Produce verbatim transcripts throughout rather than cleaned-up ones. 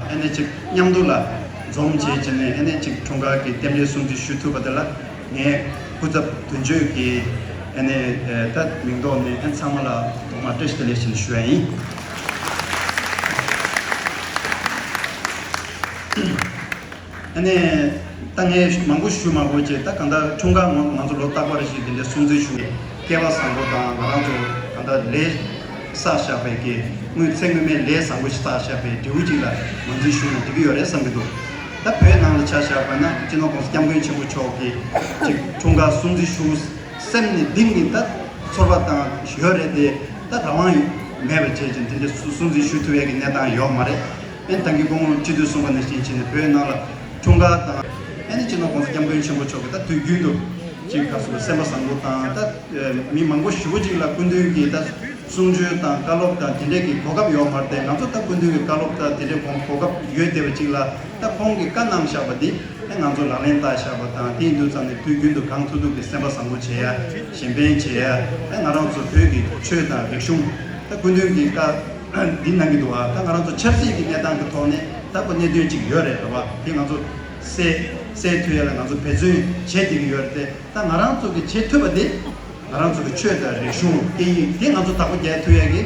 ཨ་ནི་ཅིག་མཉམ་དུ་ལ་འཛོམས་བྱས་བྱས་ནས། ཨ་ནི་ཅིག་འཁྲུངས་སྐར་གྱི་རྟེན་འབྲེལ་སྲུང་བརྩི་ཞུ་ཐུབ་པ་དེ་ལ། ངས་སྐུ་ཚབ་དོན་གཅོད་ཀྱི་ཨ་ནི་ད་མིང་ཐོག་ནས་ཨ་ཚང་མ་ལ་ཐོག་མར་བཀྲ་ཤིས་བདེ་ལེགས་ཞེས་ཞུ་ཡ་ཡིན། ཨ་ནི་ད་ངས་མང་པོ་ཞུ་མ་དགོས་བྱས། ད་གང་ལྟར་འཁྲུངས་སྐར་ང་ང་ཚོ་ལོ་རྟག་པར་ཞིག་འདི་འདྲའི་སྲུང་བརྩི་ཞུ་བའི་སྐལ་བ་བཟང་པོ་དང་། ང་རང་ཚོ་གང་ལྟར་ལས་བསགས་བཞག་པའི་གི་དངོས་ཚེ་སྔོན་མའི་ལས་བཟང་པོ་ཞིག་བསགས་བཞག་པའི་འབྲས་བུ་ཅིག་ལ་ངོས་འཛིན་ཞུ་ན་འགྲིག་གི་ཡོད་རེད་བསམ་གྱི་འདུག་ད་བོད་ནང་ལ་ཆ་བཞག་པ་ན། སྤྱི་ནོར་༸གོང་ས་༸སྐྱབས་མགོན་ཆེན་པོ་མཆོག་གིས་ཅིག་འཁྲུངས་སྐར་སྲུང་བརྩི་ཞུ་སེམས་ནི་གཏིང་ནས་ད་ཚོར་བ་དང་ཡོད་རེད་དེ། ད་རང་དབང་མེད་པ་བྱས་ཀྱང་དེ་འདྲ་སྲུང་བརྩི་ཞུ་ཐུབ་ཡ་གི་གནས་སྟངས་ཡོད་མ་རེད། ཨེ་ད་གིན་སྐུ་ངོ་སྤྱི་འཐུས་གསུངས་པ་ནང་བཞིན་བྱས་ནས། བོད་ནང་ལ་འཁྲུངས་སྐར་དང་། ཨེ་ནི་སྤྱི་ནོར་༸གོང་ས་༸སྐྱབས་མགོན་ཆེན་པོ་མཆོག་གི་ད་དུས་རྒྱུན་དུ་ཅིག་ག་ཟེར། སེམས་པ་བཟང་པོ་དང་། ད་མི་མང་པོ་ཞེ་པོ་ཅིག་ལ་སྐུ་མདུན་གྱི་ད་གསུང་ཆོས་དང་བཀའ་སློབ་དང་དེ་འདྲས་ཀྱི་གོ་སྐབས་ཡོད་མ་རེད་དེ། ང་ཚོ་ད་སྐུ་མདུན་གྱི་བཀའ་སློབ་དང་དེ་འདྲས་གོ་གོ་སྐབས་ཡོད་བསྡད་པ་ཅིག་ལ། ད་ཁོང་གིས་བཀའ་གནང་བཞག་པ་འདི་ཨེ་ང་ཚོ་ལག་ལེན་བསྟར་བཞག་པ་དང་། དེ་ཡིན་དུས་ཙམ་ནས་དུས་རྒྱུན་དུ་གང་ཐུབ་ཐུབ་ཀྱིས་སེམས་པ་བཟང་པོ་བྱེད་ཡ། གཞན་ཕན་བྱེད་ཡ། ཨེ་ང་རང་ཚོ་བོད་ཀྱི་ཆོས་དང་རིག་གཞུང་། ད་སྐུ་མདུན་གྱིས་བཀའ་འདི་གནང་གི་འདུག་བ། ད་ང་རང་ཚོ་ཆབ་སྲིད་ཀྱི་གནས་སྟངས་ཀྱི་ཐོག་ནས་ད་ཁོ་གནད་དོན་ཅིག་ཡོད་རེད་བ། དེ་ང་ཚོ་སེལ་སེལ་ཐུབ་ཡ་ལ་ང་ཚོ་འབད་བརྩོན་བྱེད་བསྡད་ཀྱི་ཡོད་རེད་དེ། ད་ང་རང་ཚོ་གིས་བྱེད་ཐུབ་པ་དེ། ང་རང་ཚོ་གི་ཆོས་དང་རིག་གཞུང་སྐད་ཡིག་དེ་ང་ཚོ་བདག་པོ་རྒྱག་ཐུབ་ཡ་གི།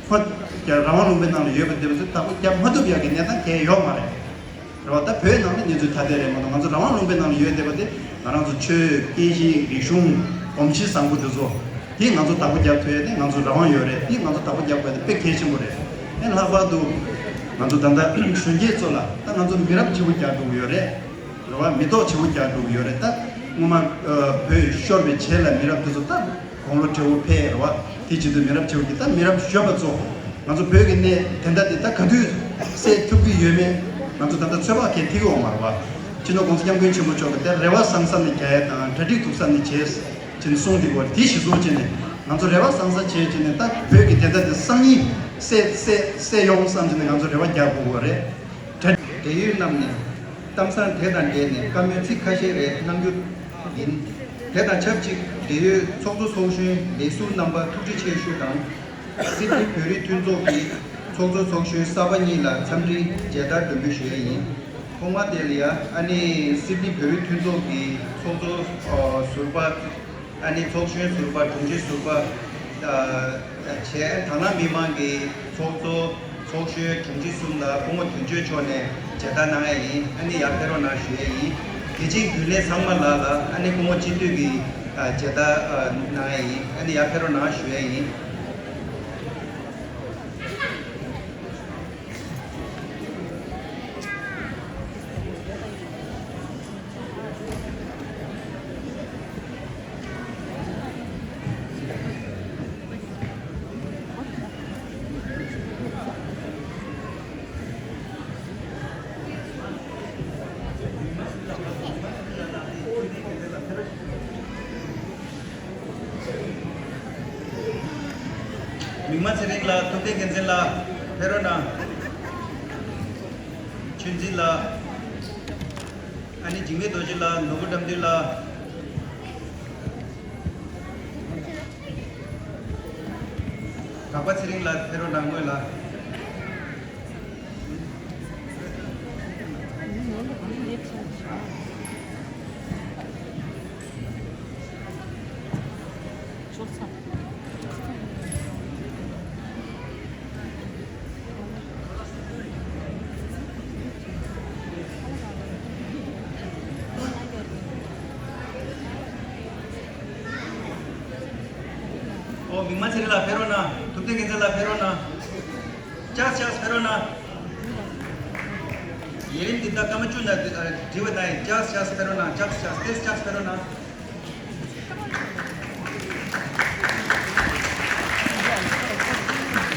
ཧོ། རྒྱ་རང་དབང་ལུང་པའི་ནང་ལ་ཡོད་པ་དེ་བ་ཚོ་བདག་པོ་རྒྱག་མ་ཐུབ་ཡ་གི་གནས་སྟངས་གང་ཡང་ཡོད་མ་རེད། རེད་བ། ད་བོད་ནང་ལ་གནས་ཚུལ་ཐ་དད་རེད་མ་གཏོགས། ང་ཚོ་རང་དབང་ལུང་པའི་ནང་ལ་ཡོད་བསྡད་པ་དེ། ང་རང་ཚོ་ཆོས་སྐད་ཡིག་རིག་གཞུང་གོམས་གཤིས་བཟང་པོ་དེ་ཚོ་དེ་ང་ཚོ་བདག་པོ་རྒྱག་ཐུབ་ཡ་དེ་ང་ཚོ་རང་དབང་ཡོད་རེད། དེ་ང་ཚོ་བདག་པོ་རྒྱག་དགོས་དེ་དཔེ་གལ་ཆེན་པོ་རེད། ཨེ་ལྷག་པར་དུ་ང་ཚོ་ད་ལྟ་གཞོན་སྐྱེས་ཚོ་ལ་ད་ང་ཚོ་མི་རབས་བརྗེ་པོ་རྒྱག་འགྲོ་གི་ཡོད་རེད། རེད་བ། མི་ཐོག་བརྗེ་པོ་རྒྱག་འགྲོ་གི་ཡོད་རེད། ད་སྔོན་མ་ཨ་བོད་ཤོར་བའི་རྗེས་ལ་མི་རབས་དེ་ཚོ་ད་དགུང་ལོ་བགྲེས་པོ་ཕེབས་རེད་བ། དེ་བྱེད་དུས་མི་རབས་བགྲེས་པོ་གི་ད་མི་རབས་གཞོན་པ་ཚོ། ང་ཚོ་བོད་ཀྱི་གནས་དེ་འདྲ་དེ་ད་ག་དུས་སེལ་ཐུབ་ཀྱི་ཡོད་མེད་ང་ཚོ་ད་ལྟ་ཚོད་དཔག་གང་ཐིག་ཡོད་མ་རེད་བ། སྤྱི་ནོར་༸གོང་ས་༸སྐྱབས་མགོན་ཆེན་པོ་མཆོག་གིས་དེ་རེ་བ་བཟང་ས་ནས་རྒྱག་ཡ་དང་། གྲ་སྒྲིག་ཐུབ་ས་ནས་བྱེད་ཅེས་གསུངས་བསྡད་ཡོད་རེད། དེ་གཞི་བཟུང་བྱས་ནས་ང་ཚོ་རེ་བ་བཟང་ས་བྱས་བྱས་ནས། ད་བོད་ཀྱི་དེ་འདྲ་དེ་སང་ཉིན་སེལ་སེལ་སེལ་ཡོང་བསམ་བྱས་ནས་ང་ཚོ་རེ་བ་རྒྱག་དགོས་ཀྱི་ཡོད་རེད། འབྲེལ་ཡོད་རྣམས་ནས་གཏམ་བཟང་དེ་དང་འབྲེལ་ནས་བཀའ་མོལ་ཚིག་ཁ་ཤས་རེ་གནང་རྒྱུ་ཡིན། དེ་དང་ཆབས་ཅིག་འབྲེལ་ཡོད་ཚོགས་གཙོ་ཚོགས་གཞོན་ལས་ཟུར་རྣམ་པ་ཐུགས་རྗེ་ཆེ་ཞུ་དང་། སིད་ནི་བོད་རིགས་མཐུན་ཚོགས་ཀྱི་ཚོགས་གཙོ་ཚོགས་གཞོན་གསར་པ་གཉིས་ལ་འཚམས་འདྲིའི་མཇལ་དར་འདོན་འབུལ་ཞུ་ཡ་ཡིན། ཐོག་མ་དེ་ལ་ཡ། ཨ་ནི་སིད་ནི་བོད་རིགས་མཐུན་ཚོགས་ཀྱི་ཚོགས་གཙོ་ཨ་ཟུར་པ། ཨ་ནི་ཚོགས་གཞོན་ཟུར་པ། དྲུང་ཆེ་ཟུར་པ། ཨ་བྱས། དང་བླངས་མི་མང་གི་ཚོགས་གཙོ། ཚོགས་གཞོན། དྲུང་ཆེ་གསུམ་ལ་སྐུ་ངོ་དོན་གཅོད་མཆོག་ནས་མཇལ་དར་གནང་ཡ་ཡིན། ཨ་ནི་ཡར་ཕེབས་རོགས་གནང་ཞུ་ཡ་ཡིན། དེ་རྗེས་རྒྱུན་ལས་ཚང་མ་ལགས་ལ་ཨ་ནི་སྐུ་ངོ་སྤྱི་འཐུས་ཀྱིས་ཨ་མཇལ་དར་ཨ་གནང་ཡ་ཡིན། ཨ་ནི་ཡར་ཕེབས་རོགས་གནང་ཞུ་ཡ་ཡིན། མིག་དམར་ཚེ་རིང་ལགས། ཐུབ་བསྟན་རྒྱལ་མཚན་ལགས་ཕེབས་རོགས་གནང་། ཆོས་འཛིན་ལགས། ཨ་ནི་འཇིགས་མེད་རྡོ་རྗེ་ལགས། ནོར་བུ་དགྲ་འདུལ་ལགས། གྲགས་པ་ཚེ་རིང་ལགས་ཕེབས་རོགས་གནང་། སྔོན་ལ། ཨོ། མིག་དམར་ཚེ་རིང་ལགས་ཕེབས་རོགས་གནང་། ཐུབ་བསྟན་རྒྱལ་མཚན་ལགས་ཕེབས་རོགས་གནང་། ཅག་ཅག་ཕེབས་རོགས་གནང་། ཉེ་རིམ་འདི་ལྟར་སྐར་མ་བཅུ་ནང་འདི་ཨ་འབྲི་བ་ན་ཡིན། ཅག་ཅག་ཕེབས་རོགས་གནང་། ཅག་ཅག་ཏེས་ཅག་ཕེབས་རོགས་གནང་།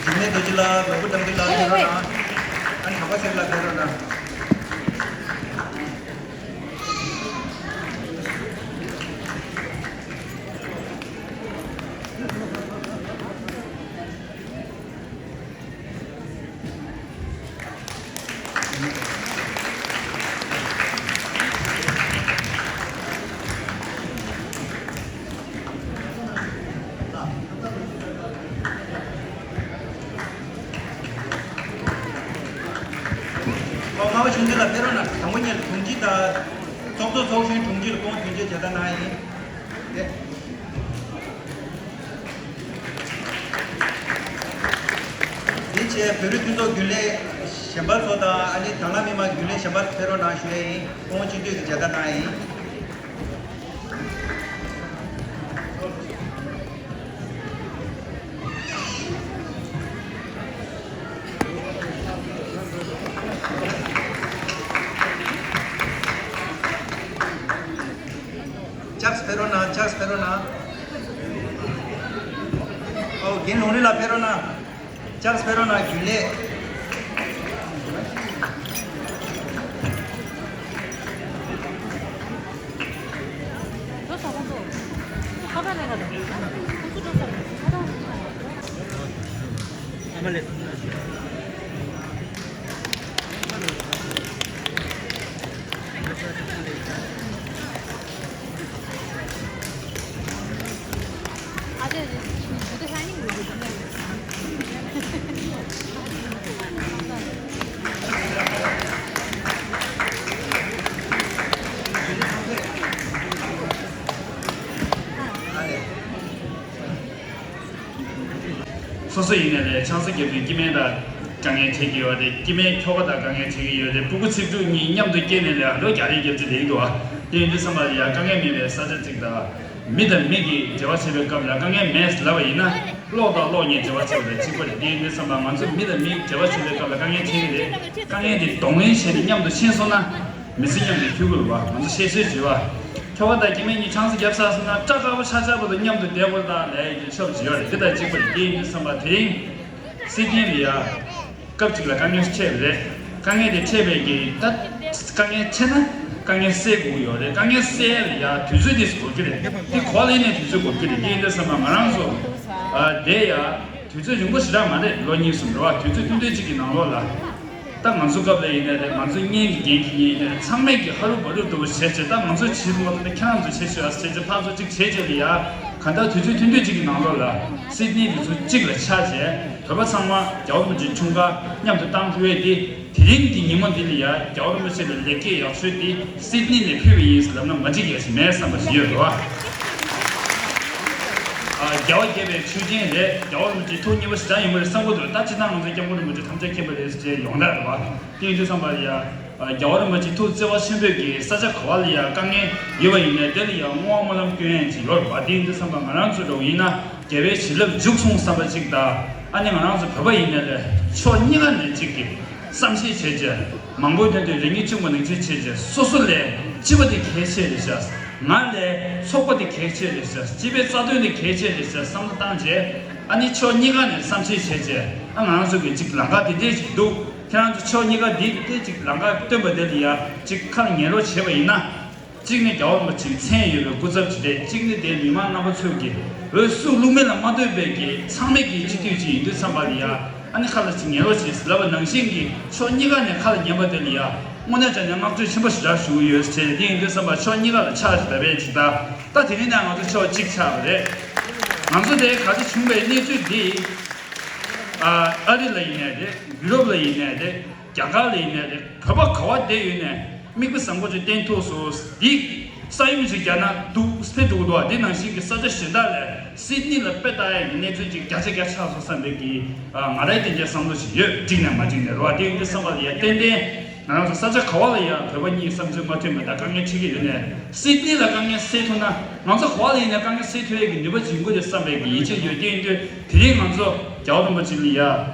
འཇིགས་མེད་རྡོ་རྗེ་ལགས། ནོར་བུ་དགྲ་འདུལ་ལགས་ཕེབས་རོགས་གནང་། ཨ་ནི་གྲགས་པ་ཚེ་རིང་ལགས་ཕེབས་རོགས་གནང་། ཆུང་ཆུང་ལ་ཕེབས་རོགས་གནང་། དང་པོ་ཉིད་ལ་དྲུང་ཆེ་དང་ཚོགས་གཙོ་ཚོགས་གཞོན་དྲུང་ཆེ་ལ་དགོངས་དྲིན་ཆེ་མཇལ་དར་གནང་ཡིན། དེ་དེ་བྱས་བོད་རིགས་མཐུན་ཚོགས་རྒྱུན་ལས་གཞན་པ་ཚོ་དང་ཨ་ནི་དྭང་བླངས་མི་མང་རྒྱུན་ལས་གཞན་པ་ཕེབས་རོགས་གནང་ཞུ་ཡས་ཡིན། དགོངས་སྤྱི་འཐུས་ཀྱི་མཇལ་དར་གནང་ཡིན། ལྕགས་ཕེབས་རོགས་གནང་། ལྕགས་ཕེབས་རོགས་གནང་། ཨོ་རྒན་ལུང་རིགས་ལགས་ཕེབས་རོགས་གནང་། ལྕགས་ཕེབས་རོགས་གནང་། རྒྱུན་ལས། སོ་སོ་ཡིན་ནའི་རེད། ཆང་ས་རྒྱབ་དུས་སྐྱེ་དམན་དང་དཀའ་ངལ་འཕྲད་ཀྱི་ཡོད་རེད། སྐྱེ་དམན་ཁྱོ་ག་དང་དཀའ་ངལ་འཕྲད་ཀྱི་ཡོད་རེད། སྤུ་གུ་ཚིག་དྲུག་གཉིས་མཉམ་དུ་སྐྱེས་ནས་ལས་ཨ་འགྲོ་རྒྱག་རེས་རྒྱབ་ཀྱི་རེད་འདུག་ཨ། དེ་ཡིན་དུས་ཙམ་པ་ལ་ཡ་དཀའ་ངལ་མེད་པའི་ས་ཆ་གཅིག་དང་། མི་དང་མི་གིས་འབྲེལ་བ་བྱེད་པའི་སྐབས་ལ་དཀའ་ངལ་མེད་ལབ་པ་ཡིན་ན། གློག་དང་གློག་གཉིས་འབྲེལ་བ་བྱེད་པ་དང་གཅིག་པ་རེད། དེ་ཡིན་དུས་ཙམ་པ་ང་ཚོ་མི་དང་མི་འབྲེལ་བ་བྱེད་པའི་སྐབས་ལ་དཀའ་ངལ་འཕྲད་ཀྱི་རེད། དཀའ་ངལ་དེ་གདོང་ལེན་བྱས་ནས་མཉམ་དུ་ཕྱིན་སོང་ན། མི་ཚེ་མཉམ་དུ་འཁྱོལ་གྱི་རེད་བ། ང་ཚོ་ཤེས་གསལ་བྱེད་བ། ཁྱོ་ག་དང་སྐྱེ་དམན་གཉིས་ཆང་ས་བརྒྱབ་ཚར་སོང་ན་སྐྲ་དཀར་པོ་ཆག་ཆག་བར་དུ་མཉམ་དུ་བསྡད་དགོས་དང་ལས་ཀྱི་ཆོག་བྱེད་ཡོད་རེད། དེ་དང་གཅིག་པ་རེད། དེ་ཡིན་དུས་ཙམ་པ་དེ་རིང་། སྲིད་དོན་ལ་ཡ། སྐབས་གཅིག་ལ་དཀའ་ངལ་འཕྲད་པ་རེད། དཀའ་ངལ་དེ་འཕྲད་པའི་གི་ད། དཀའ་ངལ་འཕྲད་ན་དཀའ་ངལ་སེལ་དགོས་ཀྱི་ཡོད་རེད། དཀའ་ངལ་སེལ་ཡ་དུས་ཚོད་དེ་དགོས་ཀྱི་རེད། དེ་གོ་ལེན་ནས་དུས་ཚོད་དགོས་ཀྱི་རེད། དེ་ཡིན་དུས་ཙམ་པ་ང་རང་ཚོ། ཨ་དེ་ཡ། དུས་ཚོད་རིང་པོ་ཞེ་དྲག་མ་རེད། ལོ་གཉིས་གསུམ་རེད་བ། དུས་ཚོད་ཐུང་ཐུང་གཅིག་གི་ནང་ལོགས་ལ། ད་ང་ཚོ་སྐབས་ལ་ཡིན་ནའི་རེད། ང་ཚོ་གཉེན་གྱི་རྒན་གྱི་གཉེན་ཡིན་ནའི་རེད། ཚང་མས་ཀྱི་ཧ་རུ་བ་རུ་འདུག་བྱས་བྱས། ད་ང་ཚོ་བྱེད་དགོས་མ་ཐུབ་ན་ཁྱེད་རང་ཚོ་བྱེད་ཤོག་ཨ་བྱས་བྱས། ཕར་ཚུར་གཅིག་བྱས་བྱས་ལ་ཡ། གང་ལྟར་དུས་ཚོད་ཐུང་ཐུང་གཅིག་གི་ནང་ལོགས་ལ་སིད་ནི་དེ་ཚོ་གཅིག་ལ་ཆགས་བྱས། བོད་པ་ཚང་མ་རྒྱལ་བ་རིན་པོ་ཆེའི་འཁྲུངས་སྐར་མཉམ་དུ་བཏང་ཐུབ་ཡས་དེ། དེ་རིང་གི་ཉིན་མོ་འདི་ལ་ཡ་རྒྱལ་བ་རིན་པོ་ཆེ་ལ་ལེགས་སྐྱེས་ཡག་ཤོས་དེ་སིད་ནི་ནས་ཕུལ་བ་ཡིན་ལབ་ན་མ་འགྲིག་ཡ་ཞིག་མེད་བསམ་པ་ཞིག་ཡོད་རེད་བ། ཨ་རྒྱལ་བ་དགྱེས་པའི་མཆོད་སྤྲིན་རེད། རྒྱལ་བ་རིན་པོ་ཆེ་ཐུགས་མཉེས་པོ་ཞེ་དྲག་ཡིན་པ་རེད་བསམ་གྱི་འདུག་ད་སྤྱིར་བཏང་ང་ཚོ་སྐྱབས་མགོན་རིན་པོ་ཆེ་ཐམས་ཅད་མཁྱེན་པ་རེད་ཟེར་ཡོང་ད་རེད་བ། དེ་ཡིན་དུས་ཙམ་པ་ལ་ཡ། རྒྱལ་བ་རིན་པོ་ཆེ་ཐུགས་བརྩེ་བ་ཆེན་པོས་ཀྱི་ས་ཆ་ག་བ་ལ་ཡ་དཀའ་ངལ་ཡོད་པ་ཡིན་ནའི་དེ་ལ་ཡ་བསྔོ་བ་སྨོན་ལམ་སྐྱོན་ཡས་ཅིག་ཡོད་རེད་བ། དེ་ཡིན་དུས་ཙམ་པ་ང་རང་ཚོ་འདྲ་བོ་ཡིན་ན་རྒྱལ་བའི་བྱིན་རླབས་འཇུག་སོང་བསམ་པ་ཅིག་དང་། ཨ་ནི་ང་རང་ཚོ་བོད་པ་ཡིན་ནའི་ལས་ཕྱོགས་གཉིས་ཀ་ནས་ཅིག་གི་བསམ་ཤེས་བྱས་བྱས། མང་པོའི་དོན་དུ་རང་ཉིད་གཅུང་པོ་ནང་བཞིན་བྱས་བྱས། སོ་སོ་ལས་སྤྱི་པ་དེ་གལ་ཆེ་རེད་ཤག་ང་ལས་ཚོགས་པ་དེ་གལ་ཆེ་རེད་ཤག་སྤྱི་པའི་རྩ་དོན་དེ་གལ་ཆེ་རེད་ཤག་བསམ་བློ་བཏང་བྱས། ཨ་ནི་ཕྱོགས་གཉིས་ཀ་ནས་བསམ་ཤེས་བྱས་བྱས། ཨ་ང་རང་ཚོ་གི་ཅིག་ལམ་ཁ་དེ་འདྲས་ཅིག་འདུག་ཁྱེད་རང་ཚོ་ཕྱོགས་གཉིས་ཀ་འདི་དེ་ཅིག་ལམ་ཁ་སྟོན་པ་དེ་ལ་ཡ་ཅིག་ཁ་ལ་ཉན་རོགས་བྱས་པ་ཡིན་ན། གཅིག་ནི་རྒྱལ་བ་རིན་པོ་ཆེའི་མཚན་ཡོད་པའི་སྐུ་ཚབ་ཅིག་རེད། གཅིག་ནི་དེ་མི་མང་རྣམ་པ་ཚོས་ཀྱི་འོས་སུ་བླུག་མིན་ལ་མ་ལྟོས་པའི་གི་ཚང་མས་ཀྱི་སྤྱི་འཐུས་ཅིག་ཡིན་དུས་ཙམ་པ་ལ་ཡ། ཨ་ནི་ཁ་ལ་ཅིག་ཉན་རོགས་བྱེད་ཟེར་ལབ་པ་ནང་བཞིན་གྱི་ཕྱོགས་གཉིས་ཀ་ནས་ཁ་ལ་ཉན་པ་དེ་ལ་ཡ། དངོས་གནས་དྲང་གནས་བསྔགས་བརྗོད་ཆེན་པོ་ཞེ་དྲག་ཞུ་གི་ཡོད་ཟེར། དེ་ཡིན་དུས་ཙམ་པ་ཕྱོགས་གཉིས་ཀ་ལ་ཕྱག་ཅིག་བརྡབ་པའི་ཅིག་ད། ད་དེ་རིང་ནས་ང་ཚོ་ཕྱོགས་གཅིག་ཆགས་པ་རེད། ང་ཚོ་དེ་ག་ཚོད་བྱུང་བའི་གནས་ཚུལ་འདི། ཨ་ཨ་རི་ལ་ཡིན་ནའི་རེད། ཡུ་རོབ་ལ་ཡིན་ནའི་རེད། རྒྱ་གར་ལ་ཡིན་ནའི་རེད། བོད་པ་ག་བ་བསྡད་ཡོད་ནའི་མིག་དཔེ་བཟང་པོ་ཅིག་བསྟན་ཐུབ་སོང་། འདི་ས་ཡོམ་ཅིག་རྒྱག་ན་སྡུག་ཕེ་སྡུག་འདུག་འདི་ནང་བཞིན་གྱི་ས་ཆ་གཞན་དག་ལས་སིད་ནི་ལ་དཔེ་ལྟ་ཡ་གི་གནས་ཚུལ་ཅིག་བརྒྱ་ཆ་བརྒྱ་ཆགས་སོང་བསམ་པའི་གི། ཨ་ང་རའི་དེ་འདྲའི་བསམ་བློ་ཞིག་ཡོད། འགྲིག་ནས་མ་འགྲིག་ནས་རེད་བ། དེ་ཡིན་དུས་ཙམ་པ་ལ་ཡ་ཏན་ཏན་ང་རང་ཚོ་ས་ཆ་ག་བ་ལ་ཡ་བོད་པ་གཉིས་བསམ་ཚུལ་མ་མཐུན་པ་དང་དཀའ་ངལ་འཕྲད་ཀྱི་ཡོད་ནའི་སིད་ནི་ལ་དཀའ་ངལ་སེལ་ཐུབ་ན་ང་ཚོ་ག་བ་ལ་ཡིན་ནའི་དཀའ་ངལ་སེལ་ཐུབ་ཡ་གི་ནུས་པ་ཅིག་ཡོང་གི་རེད་བསམ་པའི་གི་ཡིད་ཆེས་ཡོད། དེ་ཡིན་དུས་དེ་རིང་ང་ཚོ་རྒྱལ་བ་རིན་པོ་ཆེ་ལ་ཡ།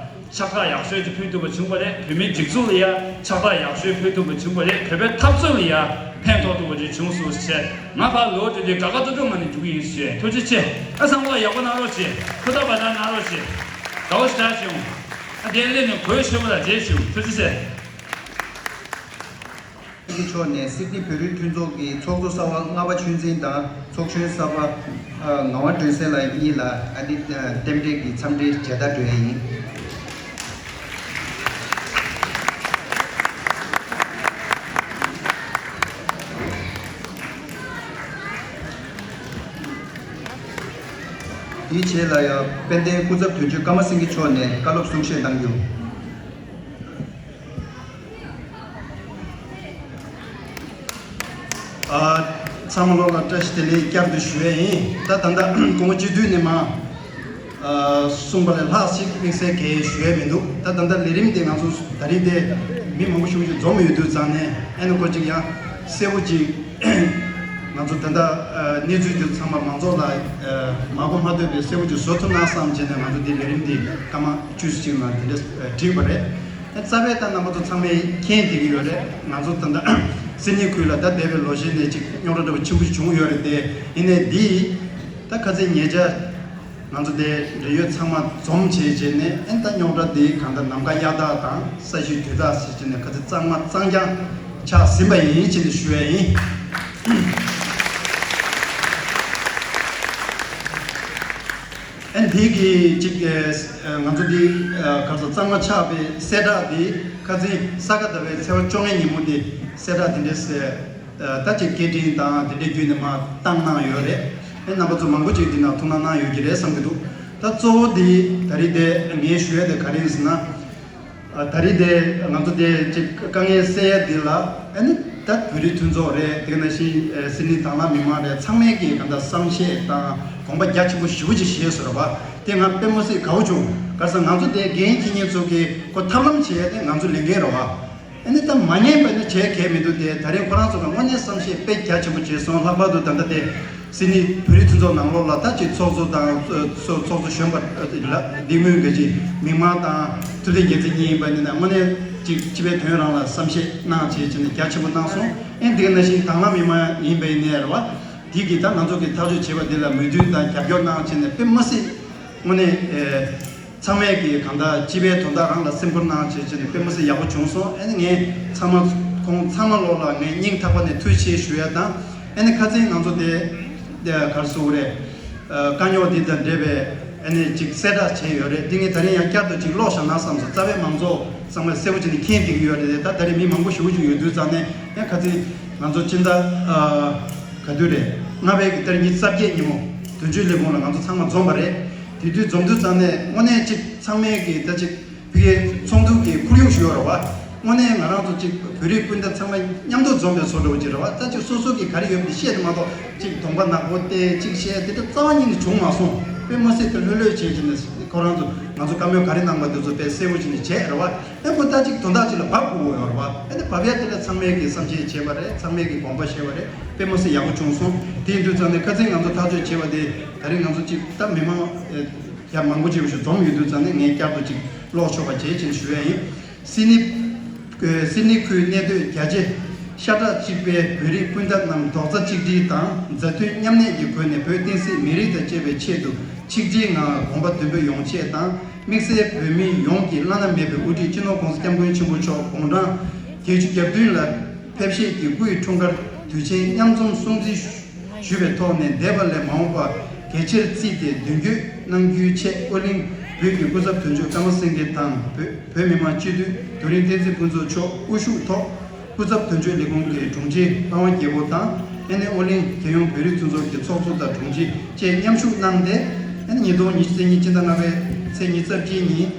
ཕྱག་རྟགས་ཡག་ཤོས་ཅིག་ཕུལ་ཐུབ་པ་བྱུང་བ་རེད། བོད་མིའི་སྒྲིག་འཛུགས་ལ་ཡ་ཕྱག་རྟགས་ཡག་ཤོས་ཕུལ་ཐུབ་པ་བྱུང་བ་རེད། བོད་པའི་འཐབ་རྩོད་ལ་ཡ་ཕན་ཐོགས་ཐུབ་པ་ཅིག་བྱུང་སོང་ཟེར་བྱས། ང་ཕར་ལོག་འགྲོ་དུས་དགའ་དགའ་སྤྲོ་སྤྲོ་ངང་ནས་འགྲོ་གི་ཡིན་ཟེར་བྱས། ཐུགས་རྗེ་ཆེ། ཨ་སང་ལོ་ཡག་པོ་གནང་རོགས་བྱེད། ཐུགས་ཐག་བར་ཐག་གནང་རོགས་བྱེད། དགའ་བོ་ཞེ་དྲག་བྱུང་། ཨ་དེ་སླེབས་ནས་གོས་ཞོན་པོ་ལ་རྗེས་བྱུང་། ཐུགས་རྗེ་ཆེ། ཀྱི་ཕྱོགས་ནས་སིད་ནི་བོད་རིགས་མཐུན་ཚོགས་ཀྱི་ཚོགས་གཙོ་གསར་པ་ལྔ་པ་ཆོས་འཛིན་དང་ཚོགས་གཞོན་གསར་པ་ངག་དབང་སྒྲོན་གསལ་ལགས་གཉིས་ལ་ཨ་ནི་རྟེན་འབྲེལ་གྱི་འཚམས་འདྲིའི་མཇལ་དར་སྤྲོད་ཡ་ཡིན། དེའི་རྗེས་ལ་ཡང་དཔལ་ལྡན་སྐུ་ཚབ་དོན་གཅོད་ཀརྨ་སེང་གེ་མཆོག་ནས་བཀའ་སློབ་གསུང་བཤད་གནང་རྒྱུ། ཨ། ཚང་མ་ལོག་ལ་བཀྲ་ཤིས་བདེ་ལེགས་བསྐྱར་དུ་ཞུ་ཡས་ཡིན། ད་ད་ལྟ་སྐུ་ངོ་སྤྱི་འཐུས་ནས་མ་ཨ་གསུངས་པ་ལས་ལྷག་ཞིག་དམིགས་བསལ་གང་ཞུ་ཡས་མི་འདུག་ད་ད་ལྟ་ལས་རིམ་དེ་ང་ཚོ་ད་རིང་དེ་མི་མང་པོ་ཞེ་པོ་ཅིག་འཛོམས་ཡོད་དུས་ཙང་ནས། ཨ་ནི་ཁོ་ཅིག་ཡང་གསལ་པོ་ཅིག་ང་ཚོ་ད་ལྟ་ཨ་གནས་ཚུལ་དེ་ཚང་མ་མང་ཚོགས་ལ་ཨ་མ་གོ་མ་ཐོས་པའི་གསལ་པོ་ཅིག་བཟོ་ཐུབ་ན་བསམ་བྱས་ནས། ང་ཚོ་འདི་ལས་རིམ་འདི་སྐར་མ་བཅུ་གཅིག་ནང་དེ་འདྲས་བསྒྲིགས་པ་རེད། རྩ་བའི་ད་རྣམ་པ་ཚོ་ཚང་མས་མཁྱེན་བསྡད་ཀྱི་ཡོད་རེད། ང་ཚོ་ད་ལྟ་སིད་ནི་ཁུལ་ལ་ད་འདས་པའི་ལོ་ཤས་ནས་ཅིག་རྙོག་དྲ་འདྲ་པོ་ཆེན་པོ་ཞིག་བྱུང་ཡོད་རེད་དེ། ཡིན་ནའི་འདི་ད་ཁ་སང་ཉེ་ཆར་ང་ཚོ་དེ་འབྲེལ་ཡོད་ཚང་མ་འཛོམས་བྱས་བྱས་ནས། ཨ་ནི་ད་རྙོག་དྲ་འདི་གང་ལྟར་ནམ་མཁའ་གཡའ་དག་དང་ས་གཞི་དུས་དག་ཟེར་བྱས་ནས་ཁ་སང་གཙང་མ་གཙང་རྐྱང་ཆགས་ཟིན་པ་ཡིན་ཅེས་ནས་ཞུ་ཡས་ཡིན། ཨ་ནི་དེ་གི་ཅིག་ཨ་ང་ཚོ་འདི་ཨ་ག་རེ་ཟེར། གཙང་མ་ཆགས་པའི་གསལ་བསྒྲགས་འདི་ཁ་སང་ས་ག་ཟླ་བའི་ཚེས་པ་བཅོ་ལྔ་ཉིན་མོ་འདི་གསལ་བསྒྲགས་འདི་འདྲས་ཟེར། ད་ཅིག་སྐད་འཕྲིན་དང་དེ་འདྲ་བརྒྱུད་ནས་མར་བཏང་གནང་ཡོད་རེད། ཨ་ནི་རྣམ་པ་ཚོ་མང་པོ་ཅིག་འདི་ནང་ཐུགས་སྣང་གནང་ཡོད་ཀྱི་རེད་བསམ་གྱི་འདུག་ད་གཙོ་བོ་འདི་ད་རེས་དེ་ངས་ཞུ་ཡ་དེ་ག་རེ་ཡིན་ཟེར་ན། ཨ་ད་རེས་དེ་ང་ཚོ་དེ་ཅིག་དཀའ་ངལ་སེལ་ཡ་འདི་ལ། ཨ་ནི་ད་བོད་རིགས་མཐུན་ཚོགས་རེད། དེ་ནང་བཞིན་ཨ་སིད་ནི་དྭང་བླངས་མི་མང་རེད། ཚང་མས་ཀྱིས་གང་ལྟར་བསམ་ཤེས་དང་དགོངས་པ་རྒྱ་ཆེན་པོ་ཞེ་པོ་ཅིག་བཞེས་སོང་རེད་པ། དེ་ང་དཔེ་མི་སྲིད་དགའ་པོ་བྱུང་། ག་རེ་ཟེར། ང་ཚོ་དེ་འགན་འཁྱེར་མཁན་ཚོ་གིས་ཁོ་ཐབས་ལམ་བྱེད་ཡ་དེ་ང་ཚོ་ལས་འགན་རེད་པ། ཨ་ནི་ད་མ་ཉན་པ་ནི་བྱེད་མཁན་མི་འདུག་སྟེ། ད་རིང་ཁོ་རང་ཚོ་ལ་དངོས་གནས་བསམ་ཤེས་དཔེ་རྒྱ་ཆེན་པོ་བྱས་སོང་། ལྷག་པར་དུ་ད་ལྟ་དེ་སིད་ནི་བོད་རིགས་མཐུན་ཚོགས་ནང་ལོགས་ལ་ད་ཅིག་ཚོགས་གཙོ་དང་ཚོགས་ཚོགས་གཙོ་གཞོན་པ་ལ་འདི་སྔོན་གྱི་ཅིག་མི་མང་དང་ཐུབ་བསྟན་རྒྱལ་མཚན་གཉིས་ཡིན་པ་ཡིན་ན། དངོས་གནས་ཅིག་སྤྱི་པའི་དོན་རང་ལ་བསམ་ཤེས་གནང་བྱས་བྱས་ནས་རྒྱ་ཆེན་པོ་གནང་སོང་། ཨེ་འདི་ག་ནང་བཞིན་དྭང་བླངས་མི་མང་ཡིན་པ་ཡིན་ནའི་རེད་པ། འདི་གིས་ད་ང་ཚོ་གི་ཐག་གཅོད་བྱས་པ་འདི་ལ་མོས་མཐུན་དང་རྒྱབ་སྐྱོར་གནང་བྱས་ནས། དཔེ་མི་སྲིད་དངོས་གནས་ཨེ། ཚང་མས་ཀྱིས་གང་ལྟར་སྤྱི་པའི་དོན་དག་རང་ལ་སེམས་ཁུར་གནང་བྱས་བྱས་ནས་དཔེ་མི་སྲིད་ཡག་པོ་བྱུང་སོང་། ཨ་ནི་ངས་ཚང་མ་ཁོང་ཚང་མ་ལོག་ལ་ངས་སྙིང་ཐག་པ་ནས་ཐུགས་རྗེ་ཆེ་ཞུ་ཡ་དང་། ཨ་ནི་ཁ་སང་ང་ཚོ་དེ་དེ་ག་རེ་ཟེར་དགོས་རེད། ཨ་དཀའ་རྙོག་འདི་དང་འབྲེལ་བའི་ཨ་ནི་ཅིག་གསལ་བསྒྲགས་བྱས་ཡོད་རེད། འདི་ངས་ད་རིང་ཡང་བསྐྱར་དུ་ཅིག་ཀློག་བཞག་ན་བསམ་སོང་། རྩ་བའི་མང་ཚོགས་ཚང་མས་གསལ་པོ་བྱས་ནས་མཁྱེན་བསྡད་ཀྱི་ཡོད་རེད། ད་ད་རེས་མི་མང་པོ་ཞེ་པོ་ཅིག་ཡོད་དུས་ཙང་ནས། ཡང་ཁ་སང་ང་ཚོ་སྤྱི་ཟླ་ཨ་ག་དུས་རེད། ལྔ་པའི་གི་ཏ་རིག་ཉི་ཤུ་རྩ་བརྒྱད་ཉིན་མོ་དོན་གཅོད་ལས་ཁུངས་ལ་ང་ཚོ་ཚང་མ་འཛོམས་པ་རེད། དེ་དུས་འཛོམས་དུས་ཙང་ནས་དངོས་གནས་ཅིག་ཚང་མས་ཀྱི་ད་ཅིག་ཕ་གིའི་ཚོགས་འདུ་གི་ཁོར་ཡུག་ཞིག་ཡོད་རེད་པ། དངོས་གནས་ང་རང་ཚོ་ཅིག་བོད་རིགས་སྤུན་ཟླ་ཚང་མ་མཉམ་དུ་འཛོམས་པའི་བཟོ་འདྲ་བོ་ཅིག་རེད་པ། ད་ཅིག་སོ་སོ་གི་ག་རེ་ཡོད་པ་དེ་བཤད་དེ་མ་གཏོགས། ཅིག་གདོང་པ་ནག་པོ་བསྟན་ཅིག་བཤད་དེ་འདྲ་རྩ་བ་ཉིད་ནས་བྱུང་མ་སོང་། དཔེ་མི་སྲིད་དེ་ལྷོད་ལྷོད་བྱས་བྱས་ནས་ཁོ་རང་ཚོ་ང་ཚོ་བཀའ་མོལ་ག་རེ་གནང་པ་དེ་ཚོ་དཔེ་གསལ་པོ་བྱས་ནས་བྱས་རེད་པ། ཨེ་ཁོ་ད་ཅིག་དོན་དག་ཅིག་ལ་བབས་དགོས་ཀྱི་ཡོད་རེད་པ། ཨེ་དེ་བབས་ཡ་དེ་ལ་ཚང་མས་ཀྱི་བསམ་ཤེས་བྱས་པ་རེད། ཚང་མས་ཀྱི་དགོངས་པ་བཞེས་པ་རེད། དཔེ་མི་སྲིད་ཡག་པོ་བྱུང་སོང་། དེ་ཡིན་དུས་ཙང་ནས་ཁ་སང་ང་ཚོ་ཐག་གཅོད་བྱས་པ་དེ། ད་རིང་ང་ཚོ་ཅིག་ད་མི་མང་ཨེ་ཡ་མང་པོ་ཅིག་ཞིག་འཛོམས་ཡོད་དུས་ཙང་ནས། ངས་བསྐྱར་དུ་ཅིག་ཀློག་ཆོག་པ་བྱེད་ཅེས་ཞུ་ཡ་ཡིན། སིད་ནི། སིད་ནི་ཁུལ་གནས་སྡོད་རྒྱ་ཆེ་ཤ་ཁྲག་གཅིག་པའི་བོད་རིགས་སྤུན་ཟླ་རྣམས་རྡོག་རྩ་གཅིག་སྒྲིལ་དང་མཛའ་མཐུན་མཉམ་གནས་ཀྱི་སྒོ་ནས་བོད་བསྟན་སྲིད་མི་རིགས་དང་བཅས་པའི་ཆེད་དུ་ཆིག་སྒྲིལ་ངང་གོམ་པ་མདུན་སྤོས་ཡོང་ཆེད་དང་། དམིགས་བསལ་བོད་མི་ཡོངས་ཀྱི་བླ་ན་མེད་པའི་དབུ་ཁྲིད་སྤྱི་ནོར་ྋགོང་ས་ྋསྐྱབས་མགོན་ཆེན་པོ་མཆོག་དགུང་གྲངས་བརྒྱད་ཅུ་གྱ་བདུན་ལ་ཕེབས་བཞེས་ཀྱི་སྐུ་ཡི་འཁྲུངས་སྐར་དུས་ཆེན་མཉམ་འཛོམས་སྲུང་བརྩི་ཞུ་ཞུས་པའི་ཐོག་ནས། འདས་པ་ལས་མ་འོངས་པ་གལ་ཆེར་བརྩིས་ཏེ། མདུན་སྐྱོད་གནང་རྒྱུའི་ཆེད། ཨོ་གླིང་བོད་ཀྱི་སྐུ་ཚབ་དོན་གཅོད་ཀརྨ་སེང་གེ་དང་། བོད་བོད་མི་མང་སྤྱི་འཐུས་རྡོ་རིང་བསྟན་འཛིན་ཕུན་ཚོགས་མཆོག་དབུ་བཞུགས་ཐོག་སྐུ་ཚབ་དོན་གཅོད་ལས་ཁུངས་ཀྱི་དྲུང་ཆེ་ལྷ་དབང་རྒྱལ་པོ་དང་། ཨ་ནི་ཨོ་གླིང་རྒྱལ་ཡོངས་བོད་རིགས་མཐུན་ཚོགས་ཀྱི་ཚོགས་གཙོ་དང་དྲུང་ཆེ་བཅས་མཉམ་ཞུགས་གནང་སྟེ། ཨ་ནི་ཉིས་སྟོང་ཉི་ཤུ་རྩ་གཉིས་ཕྱི་ཟླ་ལྔ་པའི་ཚེས་ཉི་ཤུ་རྩ་གཅིག་ཉིན།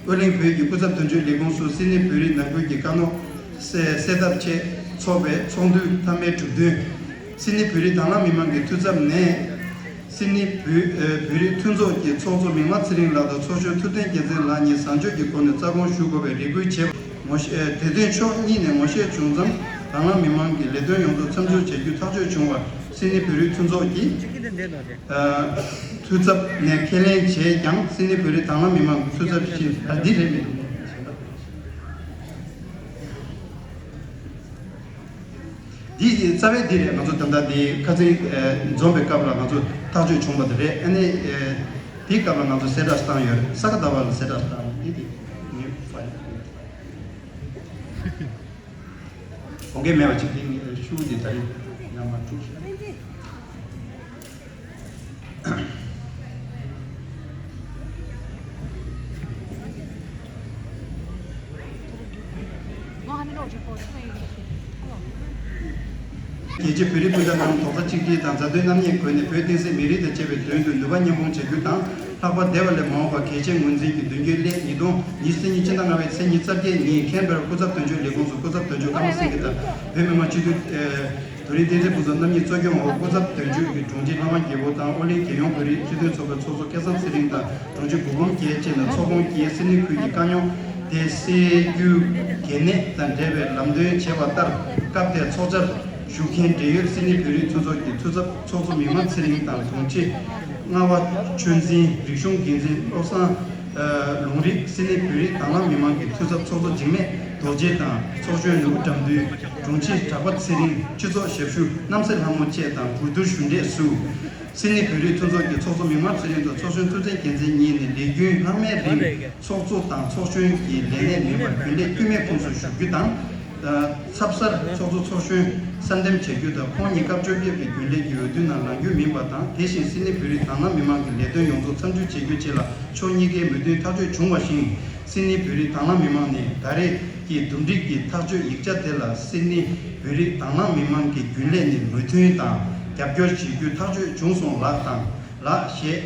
ཨོ་གླིང་བོད་ཀྱི་སྐུ་ཚབ་དོན་གཅོད་ལས་ཁུངས་སུ་སིད་ནི་བོད་རིགས་ནང་ཁུལ་གྱི་བཀའ་གནང་སེལ་སེལ་ཐབས་ཆེད་ཚོགས་པའི་ཚོགས་འདུའི་མཐའ་མའི་གྲུབ་དོན། སིད་ནི་བོད་རིགས་དྭང་བླངས་མི་མང་གི་འཐུས་ཚབ་ནས། སིད་ནི་བོད་ཨ་བོད་རིགས་མཐུན་ཚོགས་ཀྱི་ཚོགས་གཙོ་མིག་དམར་ཚེ་རིང་ལགས་དང་ཚོགས་གཞོན་ཐུབ་བསྟན་རྒྱལ་མཚན་ལགས་གཉིས་བཟང་སྤྱོད་ཀྱི་སྒོ་ནས་རྩ་དགོངས་ཞུ་དགོས་པའི་རེ་སྐུལ་བྱས་པ། ངོ་ཤེས་ཨ་དེ་དོན་ཕྱོགས་གཉིས་ནས་ངོ་ཤེས་བྱུང་མཚམས། དྭང་བླངས་མི་མང་གི་ལས་དོན་ཡོངས་རྫོགས་མཚམས་འཇོག་བྱ་རྒྱུ་ཐག་གཅོད་བྱུང་བར། སིད་ནི་བོད་རིགས་མཐུན་ཚོགས་ཀྱི་ཨ་འཐུས་ཚབ་ནས་ཁས་ལེན་བྱས་ཀྱང་། སིད་ནི་བོད་རིགས་དྭང་བླངས་མི་མང་གི་འཐུས་ཚབ་ཀྱིས། ཨ་འདི་རེད་མི་འདུག་འདི་རྩ་བའི་འདི་རེད། ང་ཚོ་ད་ལྟ་འདི་ཁ་སང་ཨ་འཛོམས་པའི་སྐབས་ལ་ང་ཚོ་ཐག་གཅོད་བྱུང་བ་དེ་རེད། ཨ་ནི་ཨ་དེའི་སྐབས་ལ་ང་ཚོ་གསལ་བསྒྲགས་བཏང་ཡོད་རེད། ས་ག་ཟླ་བ་ལ་གསལ་བསྒྲགས་བཏང་། འདི་དེ་ངའི་ཕ་ཡིན། གོང་འཁེལ་མེད་པ་ཅིག་དེ་ངས་ཤུགས་དེ་ད་རེས་ཡང་མར་དཀྲུགས་ཤིག་རྒྱལ་སྤྱིའི་བོད་རིགས་སྤུན་ཟླ་རྣམས་རྡོག་རྩ་གཅིག་སྒྲིལ་དང་མཛའ་མཐུན་རྣམ་གཉིས་སྒོ་ནས་བོད་བསྟན་སྲིད་མི་རིགས་དང་བཅས་པའི་དོན་དུ་ནུས་པ་མཉམ་སྤུངས་བྱ་རྒྱུ་དང་། ལྷག་པར་འདས་པ་ལས་མ་འོངས་པར་གལ་ཆེའི་ངོས་འཛིན་གྱིས་མདུན་སྐྱོད་སླད། ཉིས་སྟོང་ཉི་ཤུ་རྩ་གཉིས་ཕྱི་ཟླ་ལྔ་པའི་ཚེས་ཉི་ཤུ་རྩ་བརྒྱད་ཉིན་ཁེན་བྷེ་ར་སྐུ་ཚབ་དོན་གཅོད་ལས་ཁུངས་སུ་སྐུ་ཚབ་དོན་གཅོད་ཀརྨ་སེང་གེ་དང་། བོད་མི་མང་སྤྱི་འཐུས་ཨ་ དོ་རིང་བསྟན་འཛིན་ཕུན་ཚོགས་རྣམ་གཉིས་གཙོ་སྐྱོང་འོག་སྐུ་ཚབ་དོན་གཅོད་ཀྱི་དྲུང་ཆེ་ལྷ་དབང་རྒྱལ་པོ་དང་ཨོ་གླིང་རྒྱལ་ཡོངས་བོད་རིགས་སྤྱི་མཐུན་ཚོགས་པའི་ཚོགས་གཙོ་སྐལ་བཟང་ཚེ་རིང་དང་དྲུང་ཆེ་འགོ་འབུམ་རྒྱལ་བཅས་ནས་ཚོགས་ཁོངས་ཀྱིས་སིད་ནི་ཁུལ་གྱི་དཀའ་རྙོག་དེ་སེལ་རྒྱུའི་གལ་གནད་དང་འབྲེལ་བའི་ལམ་སྟོན་བྱས་པ་ལྟར། སྐབས་དེར་ཚོགས་བཅར་ཞུ་མཁན་འབྲེལ་ཡོད་སིད་ནི་བོད་རིགས་མཐུན་ཚོགས་ཀྱི་འཐུས་ཚབ་ཚོགས་གཙོ་མིག་དམར་ཚེ་རིང་དང་དྲུང་ཆེ་རྔ་བ་ཆོས་འཛིན། རིག་གཞུང་འགན་འཛིན་བློ་བཟང་ལུང་རིགས། སིད་ནི་བོད་རིགས་དྭང་བླངས་མི་མང་གི་འཐུས་ཚབ་ཚོགས་གཙོ་འཇིགས་མེད་རྡོ་རྗེ་དང་ཚོགས་གཞོན་ནོར་བུ་དགྲ་འདུལ། དྲུང་ཆེ་གྲགས་པ་ཚེ་རིང་། སྤྱི་ཚོགས་ཞབས་ཞུ་རྣམ་སྲས་ལྷ་མོ་བཅས་དང་གོ་བསྡུར་ཞུ་འབྲས་སུ། སིད་ནི་བོད་རིགས་མཐུན་ཚོགས་ཀྱི་ཚོགས་གཙོ་མིག་དམར་ཚེ་རིང་དང་ཚོགས་གཞོན་ཐུབ་བསྟན་རྒྱལ་མཚན་གཉིས་ནས་ལས་རྒྱུན་ལྷག་མའི་རིང་ཚོགས་གཙོ་དང་ཚོགས་གཞོན་གྱི་ལས་གནས་མིན་པར་རྒྱུན་ལས་དཀྱུས་མའི་ཁོངས་སུ་ཞུགས་རྒྱུ་དང་། ཚབ་གསར་ཚོགས་གཙོ་ཚོགས་གཞོན་གསར་འདེམས་བྱ་རྒྱུ་དང་། ཁོང་ཉིད་སྐབས་བཅོ་བརྒྱད་པའི་རྒྱུན་ལས་ཀྱི་འོས་བསྡུ་ནང་ལངས་རྒྱུ་མིན་པ་དང་། དེ་བཞིན་སིད་ནི་བོད་རིགས་དྭང་བླངས་མི་མང་གི་ལས་དོན་ཡོངས་རྫོགས་མཚམས་འཇོག་བྱེད་རྒྱུ་བཅས་ལ་ཕྱོགས་གཉིས་ཀའི་མོས་མཐུན་ཐག་གཅོད་བྱུང་བ་བཞིན། སིད་ནི་བོད་རིགས་དྭང་བླངས་མི་མང་ནས་ད་རེས་ཀྱི་འདུམ་འགྲིག་གི་ཐག་གཅོད་ཡིག་ཆ་དེ་ལ་སིད་ནི་བོད་རིགས་དྭང་བླངས་མི་མང་གི་རྒྱུན་ལས་ནས་མོས་མཐུན་དང་རྒྱབ་སྐྱོར་བྱེད་རྒྱུ་ཐག་གཅོད་བྱུང་སོང་ལགས་དང་ལགས་ཞེས་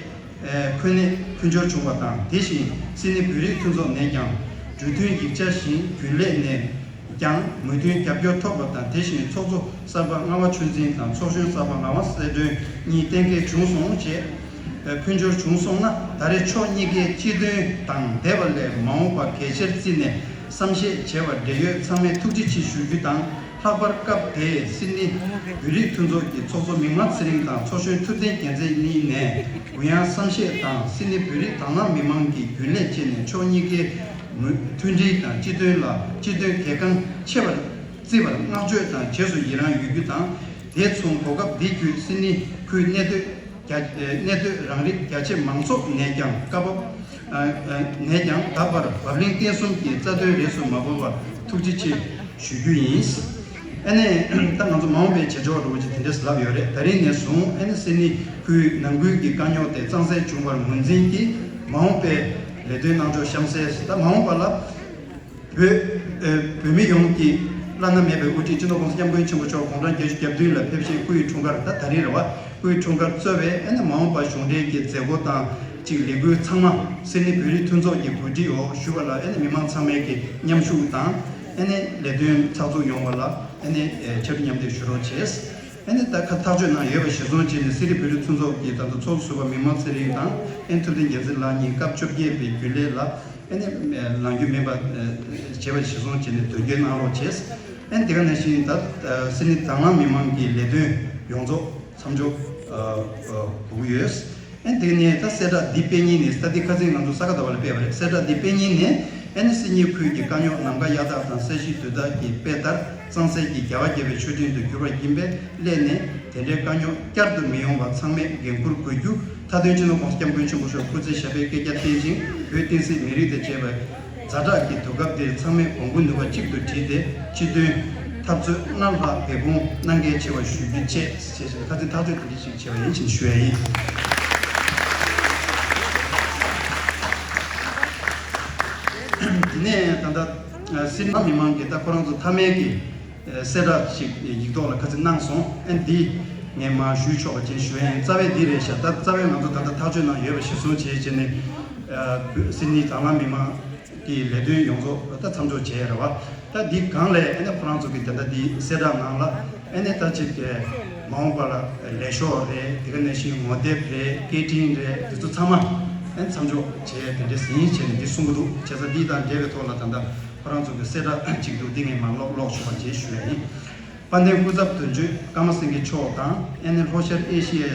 འཁོད་ནས་མཐུན་སྦྱོར་བྱུང་བ་དང་། དེ་བཞིན་སིད་ནི་བོད་རིགས་མཐུན་ཚོགས་ནས་ཀྱང་གྲོས་མཐུན་ཡིག་ཆ་བཞིན་རྒྱུན་ལས་ནས་ཀྱང་མོས་མཐུན་རྒྱབ་སྐྱོར་ཐོབ་པ་དང་། དེ་བཞིན་ཚོགས་གཙོ་གསར་པ་རྔ་བ་ཆོས་འཛིན་དང་ཚོགས་གཞོན་གསར་པ་ངག་དབང་གསལ་སྒྲོན་གཉིས་གཏན་འཁེལ་བྱུང་སོང་ཞེས་མཐུན་སྦྱོར་བྱུང་སོང་ན། ད་རེས་ཕྱོགས་གཉིས་ཀའི་སྤྱི་དོན་དང་འདས་པ་ལས་མ་འོངས་པ་གལ་ཆེར་བརྩིས་ནས་བསམ་ཤེས་བྱས་པར་འབྲེལ་ཡོད་ཚང་མས་ཐུགས་རྗེ་ཆེ་ཞུ་རྒྱུ་དང་། ལྷག་པར་སྐབས་དེའི་སིད་ནི་བོད་རིགས་མཐུན་ཚོགས་ཀྱི་ཚོགས་གཙོ་མིག་དམར་ཚེ་རིང་དང་ཚོགས་གཞོན་ཐུབ་བསྟན་རྒྱལ་མཚན་གཉིས་ནས་གུ་ཡངས་བསམ་ཤེས་དང་སིད་ནི་བོད་རིགས་དྭང་བླངས་མི་མང་གི་རྒྱུན་ལས་བཅས་ནས་ཕྱོགས་གཉིས་ཀའི་མཐུན་སྒྲིལ་དང་སྤྱི་དོན་ལ་སྤྱི་དོན་གལ་འགངས་ཆེ་བར་བརྩི་བར་བསྔགས་བརྗོད་དང་རྗེས་སུ་ཡི་རང་ཡོད་རྒྱུ་དང་། དེ་མཚུངས་གོ་སྐབས་འདི་བརྒྱུད་སིད་ནི་ཁུལ་གནས་སྡོད་རྒྱ་གནས་སྡོད་རང་རིགས་རྒྱ་ཆེ་མང་ཚོགས་ནས་ཀྱང་བཀའ་བབས། ཨ་ཨ་ནས་ཀྱང་ད་བར་བབ་བརླིང་བརྟན་གསུམ་གྱི་རྩ་དོན་རིས་སུ་མ་བབ་པར་ཐུགས་རྗེ་ཆེ་ཞུ་རྒྱུ་ཡིན། ཨ་ནི་ད་ང་ཚོ་མ་འོངས་པའི་བྱེད་ཕྱོགས་འདྲ་བོ་ཅིག་དེ་འདྲས་ལབ་ཡོད་རེད། ད་རིང་ནས་བཟུང་ཨ་ནི་སིད་ནི་ཁུལ་ནང་ཁུལ་གྱི་དཀའ་རྙོག་དེ་གཙང་སེལ་བྱུང་བར་ངོས་འཛིན་གྱིས་མ་འོངས་པའི་ལས་དོན་གནང་ཕྱོགས་གཤམ་གསལ། ད་མ་འོངས་པ་ལ་བོད་ཨ་བོད་མི་ཡོངས་ཀྱི་བླ་ན་མེད་པའི་དབུ་ཁྲིད་སྤྱི་ནོར་༸གོང་ས་༸སྐྱབས་མགོན་ཆེན་པོ་མཆོག་དགུང་གྲངས་བརྒྱད་ཅུ་གྱ་བདུན་ལ་ཕེབས་ཤིང་སྐུ་ཡི་འཁྲུངས་སྐར། ད་ད་རིང་རེད་བ། སྐུའི་འཁྲུངས་སྐར་གཙོས་པའི་ཨ་ནི་མ་འོངས་པ་གཞུང་འབྲེལ་གྱི་མཛད་སྒོ་དང་གཅིག་ལས་འགུལ་ཚང་མ་སིད་ནི་བོད་རིགས་མཐུན་ཚོགས་ཀྱི་གོ་སྒྲིག་འོག་ཞུས་པ་ལ་ཨ་ནི་མི་མང་ཚང་མས་ཀྱི་མཉམ་ཞུགས་དང་ཨ་ནི་ལས་དོན་ཚགས་ཚུད་ཡོང་བ་ལ་ཨ་ནི་ཨེ་ཕྱར་གྲུ་མཉམ་འདེགས་ཞུ་རོགས་བྱས། ཨ་ནི་ད་ཁ་ཐག་གཅོད་གནང་ཡོད་པ་གཞིར་བཟུང་བྱས་ནས་སིད་ནི་བོད་རིགས་མཐུན་ཚོགས་ཀྱི་ད་ལྟ་ཚོགས་གཙོ་ཟུར་པ་མིག་དམར་ཚེ་རིང་དང་ཨ་ནི་ཐུབ་བསྟན་རྒྱལ་མཚན་ལགས་གཉིས་སྐབས་བཅོ་བརྒྱད་པའི་རྒྱུན་ལས་ལ་ཨ་ནི་ལངས་རྒྱུ་མིན་པ་བྱས་པ་གཞིར་བཟུང་བྱས་ནས་དོན་འཁྱོལ་གནང་རོགས་བྱས། ཨ་ནི་དེ་ག་ནང་བཞིན་ད་སིད་ནི་དྭང་བླངས་མི་མང་གི་ལས་དོན་ཡོངས་རྫོགས་མཚམས་འཇོག་དགོས་ཀྱི་ཡོད། ཨ་ནི་དེ་ནས་ད་གསལ་བསྒྲགས་འདི་སྤེལ་ཉིན་ནས། ད་འདི་ཁ་སང་ང་ཚོ་ས་ག་ཟླ་བ་ལ་སྤེལ་བ་རེད། གསལ་བསྒྲགས་འདི་སྤེལ་ཉིན་ནས་ཨ་ནི་སིད་ནི་ཁུལ་གྱི་དཀའ་རྙོག་ནམ་མཁའ་གཡའ་དག་དང་ས་གཞི་རྡུལ་དག་གི་དཔེ་ལྟར་གཙང་སེལ་གྱི་རྒྱལ་བ་དགྱེས་པའི་མཆོད་སྤྲིན་དུ་གྱུར་པར་སྦྱིན་པའི་སླད་ནས། དེ་འདྲའི་དཀའ་རྙོག་བསྐྱར་དུ་མི་ཡོང་བར་ཚང་མས་འགན་འཁུར་དགོས་རྒྱུ། མཐའ་དོན་སྤྱི་ནོར་༸གོང་ས་༸སྐྱབས་མགོན་ཆེན་པོ་མཆོག་སྐུ་ཚེ་ཞབས་པད་བསྐལ་བརྒྱར་བརྟན་ཅིང་། བོད་བསྟན་སྲིད་མི་རིགས་དང་བཅས་པའི་ཛ་དྲག་གི་དུས་སྐབས་འདིར་ཚང་མས་གོང་བུ་ནུས་པ་གཅིག་ཏུ་བསྒྲིལ་ཏེ་སྤྱི་དོན་འཐབ་རྩོད་སྔར་ལྷག་འབད་འབུངས་གནང་གལ་ཆེ་བ་ཞུ་རྒྱུ་བཅས། ཞེས་བྱས་ནས་ཁ་ཚིག་ཐག་གཅོད་དེ་འདྲ་ཞིག་བྱས་པ་ཡིན་ཞེས་ཞུ་ཡ་ཡིན། དེ་ནས་ད་ལྟ་སིད་ནི་མི་མང་གིས་ད་ཁོ་རང་ཚོ་མཐའ་མའི་གི་གསལ་བསྒྲགས་ཤིག་ཡིག་ཐོག་ལ་ཁ་ཚིག་གནང་སོང་། ཨ་འདི་ངས་མར་ཞུས་ཆོག་པ་ཅིག་ཞུ་ཡ་ཡིན། རྩ་བའི་འདི་རེད་ཤག་ད་རྩ་བའི་ང་ཚོ་ད་ལྟ་ཐག་གཅོད་གནང་ཡོད་པ་གཞིར་བཟུང་བྱས་བྱས་ནས་སིད་ནི་དྭང་བླངས་མི་མང་གི་ལས་དོན་ཡོངས་རྫོགས་ད་མཚམས་འཇོག་བྱས་རེད་བ། ད་འདི་སྒང་ལས་ཨ་ནི་ཁོ་རང་ཚོ་གི་ད་ལྟ་འདི་གསལ་བསྒྲགས་ནང་ལ་ཨ་ནི་ད་ཅིག་མ་འོངས་པ་ལ་ལས་ཤོག་རེད། དེ་ག་ནང་བཞིན་ངོ་དེབ་རེད། སྐད་འཕྲིན་རེད། དེ་ཚོ་ཚང་མ་ཨ་ནི་མཚམས་འཇོག་བྱས་དེ་འདྲ་ཟིན་བྱས་ནས་འདི་གསུང་གི་འདུག་བྱས་ཙང་འདི་དང་འབྲེལ་བའི་ཐོག་ལ་ད་ལྟ་ཁོ་རང་ཚོ་གི་གསལ་བསྒྲགས་ཅིག་འདུག་འདི་ངས་མར་ཀློག་ཀློག་ཆོག་པ་བྱས་ཞུ་ཡ་ཡིན། དཔལ་ལྡན་སྐུ་ཚབ་དོན་གཅོད་ཀརྨ་སེང་གེ་མཆོག་དང་། ཨ་ནི་ལྷོ་ཤར་ཨེ་ཤི་ཡའི་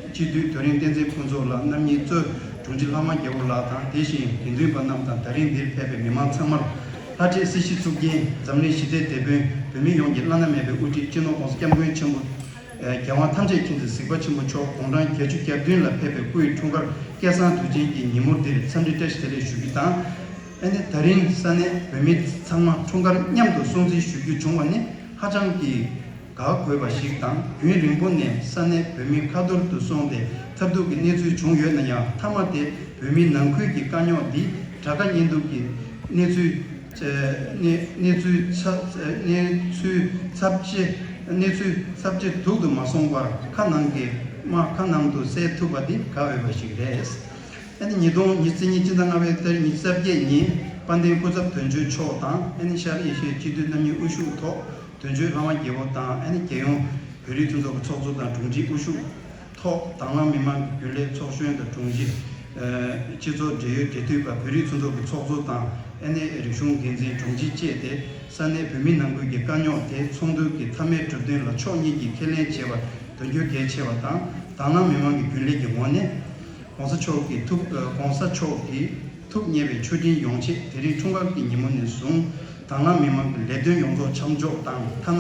སྤྱི་འཐུས་དོ་རིང་བསྟན་འཛིན་ཕུན་ཚོགས་ལགས། རྣམ་གཉིས་གཙོས་དྲུང་ཆེ་ལྷ་དབང་རྒྱལ་པོ་ལགས་དང་། དེ་བཞིན་དགེ་འདུན་པ་རྣམས་དང་། ད་རིང་འདིར་ཕེབས་པའི་མི་མང་ཚང་མར། ལྷ་འདྲེ་སྲིད་ཞི་གཙུག་རྒྱན། འཛམ་གླིང་ཞི་བདེའི་དེད་དཔོན། བོད་མི་ཡོངས་ཀྱི་བླ་ན་མེད་པའི་དབུ་ཁྲིད་སྤྱི་ནོར་༸གོང་ས་༸སྐྱབས་མགོན་ཆེན་པོ་རྒྱལ་དབང་ཐམས་ཅད་མཁྱེན་ཅིང་གཟིགས་པ་ཆེན་པོ་མཆོག་དགུང་གྲངས་བརྒྱད་ཅུ་གྱ་བདུན་ལ་ཕེབས་པའི་སྐུ་ཡི་འཁྲུངས་སྐར་སྐལ་བཟང་དུས་ཆེན་གྱི་ཉིན་མོར་འདིར་འཚམས་འདྲི་བཀྲ་ཤིས་བདེ་ལེགས་ཞུ་རྒྱུ་དང་། ཨ་ནི་ད་རིང་ས་གནས་བོད་མི་ཚང་མ་འཁྲུངས་སྐར་མཉམ་དུ་སྲུང་བརྩི་ཞུ་རྒྱུ་བྱུང་བ་ནི་ཧ་ཅང་གི་དགའ་དགོས་པ་ཞིག་དང་། རྒྱུན་རིང་པོ་ནས་ས་གནས་བོད་མི་ཁ་ཐོར་དུ་སོང་སྟེ་ཐབས་སྡུག་གི་གནས་ཚུལ་བྱུང་ཡོད་ན་ཡང་། མཐའ་མ་དེ་བོད་མི་ནང་ཁུལ་གྱི་དཀའ་རྙོག་འདི་དགྲ་དགའ་གཉེན་སྡུག་གི་གནས་ཚུལ་གནས་གནས་ཚུལ་ཚབས་གནས་ཚུལ་ཚབས་ཆེ་གནས་ཚུལ་ཚབས་ཆེ་སྡུག་ཏུ་མ་སོང་བར་ཁ་ནང་གི་དམག་ཁ་ནང་དུ་བསལ་ཐུབ་པ་འདི་དགའ་འོས་པ་ཞིག་རེད། ཨ་ནི་ཉིས་སྟོང་ཉི་ཤུ་རྩ་གཉིས་སྤྱི་ཟླ་ལྔ་པའི་ཏ་རིག་ཉི་ཤུ་རྩ་བརྒྱད་ཉིན་དཔལ་ལྡན་སྐུ་ཚབ་དོན་གཅོད་མཆོག་དང་། ཨ་ནི་ཤར་ཨེ་ཤི་ཡའི་སྤྱི་འཐུས་རྣམ་གཉིས་དབུ་བཞུགས་ཐོག་ དོན་གཅོད་ལྷ་དབང་རྒྱལ་པོ་དང་ཨ་ནི་རྒྱལ་ཡོངས་བོད་རིགས་མཐུན་ཚོགས་ཀྱི་ཚོགས་གཙོ་དང་དྲུང་ཆེ་དབུ་བཞུགས་ཐོག་དྭང་བླངས་མི་མང་གི་རྒྱུན་ལས་ཚོགས་གཞོན་དང་དྲུང་ཆེ། སྤྱི་ཚོགས་འབྲེལ་ཡོད་འབྲེལ་མཐུད་པ་བོད་རིགས་མཐུན་ཚོགས་ཀྱི་ཚོགས་གཙོ་དང་ཨ་ནི་རིག་གཞུང་འགན་འཛིན་དྲུང་ཆེ་བཅས་ཏེ་ས་གནས་བོད་མི་ནང་ཁུལ་གྱི་དཀའ་རྙོག་དེ་ཚོགས་འདུ་གི་མཐའ་མའི་གྲུབ་དོན་ལ་ཕྱོགས་གཉིས་ཀྱིས་ཁས་ལེན་བྱས་པ་དོན་འཁྱོལ་གལ་ཆེ་བ་དང་དྭང་བླངས་མི་མང་གི་རྒྱུན་ལས་ཀྱི་ངོས་ནས། ༸གོང་ས་མཆོག་གིས་ཐུགས་ཨ། ༸གོང་ས་མཆོག་གིས་ཐུགས་མཉེས་པའི་མཆོད་སྤྲིན་ཡོང་ཆེད་དེ་རིང་འཁྲུངས་སྐར་གྱི་ཉིན་མོ་ནས་བཟུང་དྭང་བླངས་མི་མང་གི་ལས་དོན་ཡོངས་རྫོགས་མཚམས་འཇོག་དང་ཐ་ན་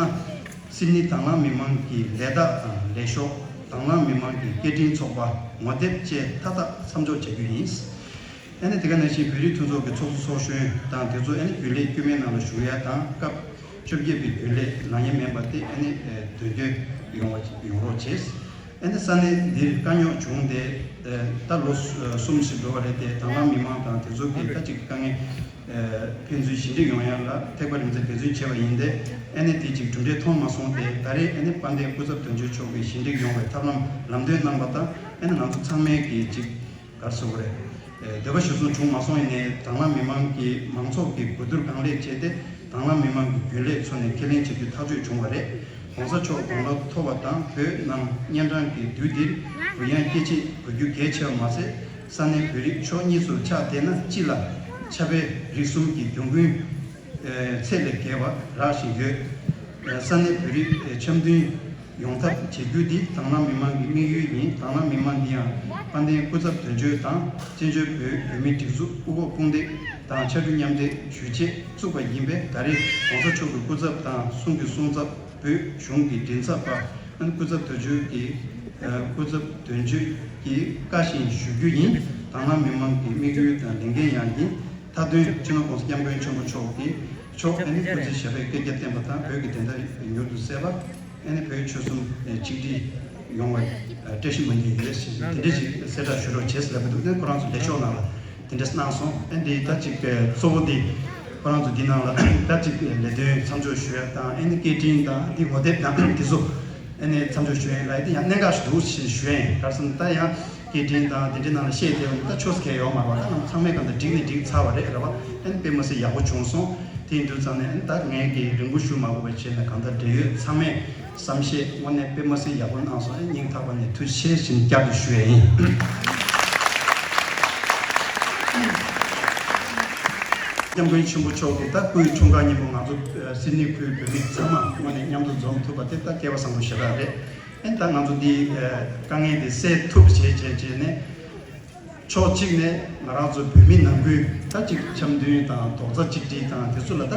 སིད་ནི་དྭང་བླངས་མི་མང་གི་ལས་རྟགས་དང་ལས་ཤོག་དྭང་བླངས་མི་མང་གི་སྐད་འཕྲིན་ཚོགས་པ་ངོ་དེབ་བཅས་མཐའ་དག་མཚམས་འཇོག་བྱ་རྒྱུ་ཡིན། ཨ་ནི་དེ་ག་ནང་བཞིན་བོད་རིགས་མཐུན་ཚོགས་ཀྱི་ཚོགས་གཙོ་ཚོགས་གཞོན་དང་དེ་ཚོ་ཨ་ནི་རྒྱུན་ལས་དཀྱུས་མའི་ནང་ལ་ཞུགས་ཡ་དང་སྐབས་བཅོ་བརྒྱད་པའི་རྒྱུན་ལས་ལངས་ཡ་མིན་པ་དེ་ཨ་ནི་དོན་འཁྱོལ་ཡོང་བ་ཡོང་རོགས་བྱས། ཨ་ནི་ས་གནས་འདིར་དཀའ་རྙོག་བྱུང་སྟེ་ད་ལོ་གསུམ་ཞིག་འགྲོ་བ་རེད་དེ་དྭང་བླངས་མི་མང་དང་དེ་ཚོ་གིས་ད་ཅིག་དཀའ་ངལ་ཕན་ཚུན་ཞི་འགྲིག་ཡོང་ཡ་ལ་ཐེག་པ་རིམ་འཛེགས་འབད་བརྩོན་བྱས་པ་ཡིན་ཏེ་ཨ་ནི་དེ་ཅིག་གྲུབ་འབྲས་མཐོང་མ་སོང་སྟེ་ད་རེས་ཨ་ནི་དཔལ་ལྡན་སྐུ་ཚབ་དོན་གཅོད་མཆོག་གིས་ཞི་འགྲིག་ཡོང་བའི་ཐབས་ལམ་ལམ་སྟོན་གནང་པ་དང་ཨ་ནི་ང་ཚོ་ཚང་མས་ཀྱིས་ཅིག་ག་རེ་ཟེར་དགོས་རེད། ཨེ། འདོད་པ་གཞིར་བཟུང་བྱུང་མ་སོང་ཡིན་ནའི་དྭང་བླངས་མི་མང་གིས་མང་ཚོགས་ཀྱི་གོ་བསྡུར་གང་ལེགས་བྱས་ཏེ་དྭང་བླངས་མི་མང་གི་རྒྱུན་ལས་ཚོ་ནས་ཁས་ལེན་བྱ་རྒྱུ་ཐག་གཅོད་བྱུང་བ་རེད། ༸གོང་ས་མཆོག་དགུང་ལོ་མཐོ་བ་དང་བོད་ནང་གཉན་འཕྲང་གི་དུས་འདིར་གུ་ཡངས་སྐྱེད་ཆེད་དགོས་རྒྱུ་གལ་ཆེ་བ་མ་ཟད་ས་གནས་བོད་རིགས་ཕྱོགས་གཉིས་སུ་ཆགས་བསྡད་ན་སྤྱི་ལ་ཆབ་དཔལ་རིག་གསུམ་གྱི་གྱོང་གུན་ཚད་ལས་བརྒལ་བ་རག་བཞིན་ཡོད། ས་གནས་བོད་རིགས་འཆམ་མཐུན་ཡོང་ཐབས་བྱེད་རྒྱུ་འདི་དྭང་བླངས་མི་མང་གི་དམིགས་ཡུལ་ཡིན། དྭང་བླངས་མི་མང་འདི་ཡང་དཔལ་ལྡན་སྐུ་ཚབ་དོན་གཅོད་དང་བཙན་བྱོལ་བོད་བོད་མིའི་སྒྲིག་འཛུགས་དབུ་འཁོར་དཔུང་འདེགས་དང་ཕྱར་གྲུ་མཉམ་འདེགས་ཞུ་ཆེད་བཙུགས་པ་ཡིན་པས་ད་རེས་༸གོང་ས་མཆོག་གི་སྐུ་ཚབ་དང་གསུང་གི་གསུང་ཚབ་བོད་གཞུང་གི་མགྲིན་ཚབ་པ་སྐུ་ཚབ་དོན་གཅོད་ཀྱིས་སྐུ་ཚབ་དོན་གཅོད་ཀྱིས་བཀའ་བཞིན་ཞུ་རྒྱུ་ཡིན། དྭང་བླངས་མི་མང་གི་དམིགས་ཡུལ་དང་ལས་འགན་ཡང་ཡིན། མཐའ་དོན་སྤྱི་ནོར་༸གོང་ས་༸སྐྱབས་མགོན་ཆེན་པོ་མཆོག་གིས་མཆོག་ཨ་ནི་སྐུ་ཚེ་ཞབས་པད་བསྐལ་བརྒྱར་བརྟན་པ་དང་བོད་ཀྱི་བདེན་མཐའ་མྱུར་དུ་གསལ་བ། ཨ་ནི་བོད་ཆོལ་གསུམ་གཅིག་སྒྲིལ་ཡོང་བའི་བཀྲ་ཤིས་སྨོན་འདུན་ཡོད་ཟེར་དེ་འདྲ་ཞིག་གསལ་བསྒྲགས་ཞུ་རོགས་བྱེད་ཟེར་ལབ་ཀྱི་འདུག་དེ་ཁོ་རང་ཚོ་ལས་ཤོག་ནང་ལ་དེ་འདྲ་གནང་སོང་། ཨ་འདི་ད་ཅིག་གཙོ་བོ་འདི་ཁོ་རང་ཚོ་འདི་ནང་ལ་ད་ཅིག་ལས་དོན་མཚམས་འཇོག་ཞུ་ཡ་དང་ཨ་ནི་སྐད་འཕྲིན་དང་འདི་ངོ་དེབ་དང་འདི་ཚོ་ཨ་ནི་མཚམས་འཇོག་ཞུ་ཡ་ཡིན་ལབ་ཡ་དེ་ཡང་གནད་འགག་ཞིག་འདུག་ཞེས་ཞུ་ཡ་ཡིན། ག་རེ་ཟེར་ན་ད་ཡང་། སྐད་འཕྲིན་དང་དེ་འདྲའི་ནང་ལ་བཤད་བསྡད་པ་ནི་ད་ཆོས་སྐད་ཡོག་མ་རེད་བ། ད་ནང་ཚང་མས་གང་ལྟར་འགྲིག་ནས་འགྲིག་ཚར་བ་རེད་རེད་བ། ཨ་ནི་དཔེ་མ་སྲིད་ཡག་པོ་བྱུང་སོང་། དེ་ཡིན་དུས་ཙང་ནས་ཨ་ནི་ད་ངས་ཀྱི་རིང་པོ་ཞུ་མ་དགོས་པ་བྱས་ནས་གང་ལྟར་འབྲེལ་ཡོད་ཚང་མས་བསམ་ཤེས་དངོས་གནས་དཔེ་མ་སྲིད་ཡག་པོ་གནང་སོང་། ཨ་ནི་སྙིང་ཐག་པ་ནས་ཐུགས་རྗེ་ཆེ་ཞེས་བསྐྱར་དུ་ཞུ་ཡས་ཡིན། སྐྱབས་མགོན་ཆེན་པོ་མཆོག་གིས་ད་སྐུའི་འཁྲུངས་སྐར་ཉིན་མོ་ང་ཚོ་སིད་ནི་ཁུལ་བོད་མི་ཚང་མ་དངོས་གནས་མཉམ་དུ་འཛོམས་ཐུབ་པ་དེ་ད་སྐལ་བ་བཟང་པོ་ཞེ་དྲག་རེད། ཨ་ནི་ད་ང་ཚོ་འདི་དཀའ་ངལ་འདི་སེལ་ཐུབ་བྱས་བྱས་བྱས་ནས། ཕྱོགས་གཅིག་ནས་ང་རང་ཚོ་བོད་མི་ནང་ཁུལ་ད་ཅིག་འཆམ་མཐུན་དང་རྡོག་རྩ་གཅིག་སྒྲིལ་དང་དེ་ཚོ་ལ་ད་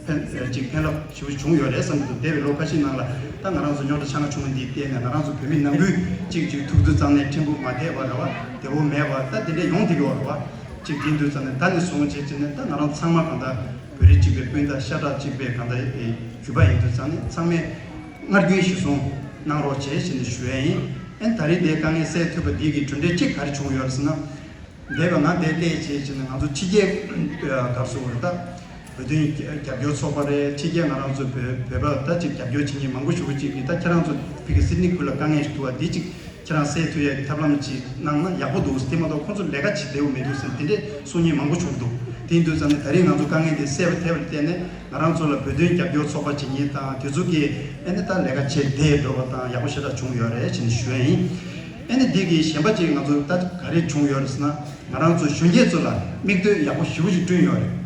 ཕན་ཅིག་ཕན་རླབས་ཞེ་པོ་བྱུང་ཡོད་རེད་བསམ་གྱི་འདུག་འདས་པའི་ལོ་ཁ་ཤས་ནང་ལ་ད་ང་རང་ཚོ་རྙོག་དྲ་ཆ་ང་ཆུང་བ་འདིའི་སྟེང་ནས་ང་རང་ཚོ་བོད་མི་ནང་ཁུལ་གཅིག་གཅིག་ཐུག་དུས་ཙང་ནས་ཕྲན་བུ་མ་བདེ་བ་རེད་བ། བདེ་བོ་མེད་པ་ད་དེ་འདྲ་ཡོང་བསྡད་ཀྱི་ཡོད་རེད་བ། གཅིག་ཡིན་དུས་ཙང་ནས་ད་ནས་བཟུང་བྱས་བྱས་ནས་ད་ང་རང་ཚང་མ་གང་ལྟར་བོད་རིགས་གཅིག་པའི་སྤུན་ཟླ་ཤ་ཁྲག་གཅིག་པའི་གང་ལྟར་རྒྱུད་པ་ཡིན་དུས་ཙང་ནས་ཚང་མས་སྔར་རྒྱུན་གཞིར་བཟུང་གནང་རོགས་བྱེད་ཞེས་ནས་ཞུ་ཡས་ཡིན། ཨ་ནི་ད་རེས་འདིའི་དཀའ་ངལ་སེལ་ཐུབ་པ་འདི་གི་གྲུབ་འབྲས་གཅིག་ག་རེ་བྱུང་ཡོད་རེད་ཟེར་ན། འདས་པ་ང་འདིར་སླེབས་བྱས་བྱས་ནས་ང་ཚོ་ཕྱི་རྒྱལ་ག་རེ་ཟེར་དགོས་རེད་ད། བོད་དོན་རྒྱབ་སྐྱོར་ཚོགས་པ་རེད། ཕྱི་རྒྱལ་ང་རང་ཚོ་བོད་བོད་པ་ད་ཅིག་རྒྱབ་སྐྱོར་བྱེད་མཁན་མང་པོ་ཞེ་པོ་ཅིག་གིས་ད་ཁྱེད་རང་ཚོ་ཕ་གི་སིད་ནི་ཁུལ་ལ་དཀའ་ངལ་ཞིག་འདུག་བ། འདི་ཅིག་ཁྱེད་རང་སེལ་ཐུབ་ཡག་གི་ཐབས་ལམ་ཅིག་གནང་ན་ཡག་པོ་འདུག་དེ་མ་གཏོགས་ཁོང་ཚོ་ལས་ཀ་བྱེད་བདེ་པོ་མི་འདུག་ཟེར་དེ་འདྲས་གསུང་མཁན་མང་པོ་བྱུང་འདུག་དེ་ཡིན་དུས་ཙང་ནས་ད་རེས་ང་ཚོ་དཀའ་ངལ་དེ་སེལ་བ་ཐེབས་པར་བརྟེན་ནས་ང་རང་ཚོ་ལ་བོད་དོན་རྒྱབ་སྐྱོར་ཚོགས་པ་བྱེད་མཁན་དང་དེ་ཚོ་གིས་ཨ་ནི་ད་ལས་ཀ་བྱེད་བདེ་འགྲོ་བ་དང་ཡག་པོ་ཞེ་དྲག་བྱུང་ཡོད་རེད་ཅེས་ནས་ཞུ་ཡ་ཡིན། ཨ་ནི་འདི་གི་གཞན་པ་ཅིག་ང་ཚོ་ད་ག་རེ་བྱུང་ཡོད་རེད་ཟེར་ན་ང་རང་ཚོ་གཞོན་སྐྱེས་ཚོ་ལ་མིག་ལྟོས་ཡག་པོ་ཞེ་པོ་ཅིག་བསྐྲུན་ཡོད་རེད།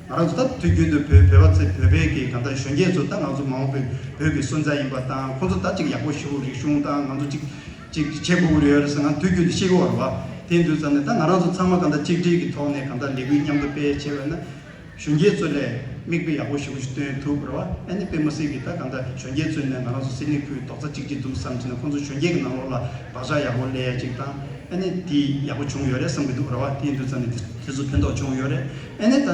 ང་རང་ཚོ་ད་དུས་རྒྱུན་དུ་བོད་བོད་པ་ཚོ་བོད་པའི་གི་གང་ལྟར་གཞོན་སྐྱེས་ཚོ་ད་ང་ཚོ་མ་འོངས་པའི་བོད་ཀྱི་སོན་རྩ་ཡིན་པ་དང་ཁོང་ཚོ་ད་ཅིག་ཡག་པོ་ཞེ་པོ་རིག་གཞུང་དང་ང་ཚོ་ཅིག་ཅིག་བྱེད་དགོས་ཀྱི་ཡོད་རེད་ཟེར་ང་དུས་རྒྱུན་དུ་ཤེས་ཀྱི་ཡོད་རེད་བ། དེ་ཡིན་དུས་ཙང་ནས་ད་ང་རང་ཚོ་ཚང་མ་གང་ལྟར་གཅིག་སྒྲིལ་གྱི་ཐོག་ནས་གང་ལྟར་ལས་འགུལ་མཉམ་དུ་སྤེལ་བྱས་པ་ན། གཞོན་སྐྱེས་ཚོ་ལ་མིག་དཔེ་ཡག་པོ་ཞེ་པོ་ཞིག་སྟོན་ཐུབ་རེད་བ། ཨ་ནི་དཔེ་མ་སྲིད་ཀྱི་ད་གང་ལྟར་གཞོན་སྐྱེས་ཚོ་ནས་ང་རང་ཚོ་སིད་ནི་ཁུལ་རྡོག་རྩ་གཅིག་སྒྲིལ་འདུག་བསམ་བྱས་ན་ཁོང་ཚོ་གཞོན་སྐྱེས་ཀྱི་ནང་ལོགས་ལ་བག་ཆགས་ཡག་པོ་སླེབས་ཡ་གཅིག་དང་ཨ་ནི་དེ་ཡག་པོ་བྱུང་ཡོད་རེད་བསམ་གྱི་འདུག་རེད་བ། དེ་ཡིན་དུས་ཙང་ནས་དེ་དེ་ཚོ་ཕན་ཐོགས་བྱུང་ཡོད་རེད། ཨ་ནི་ད་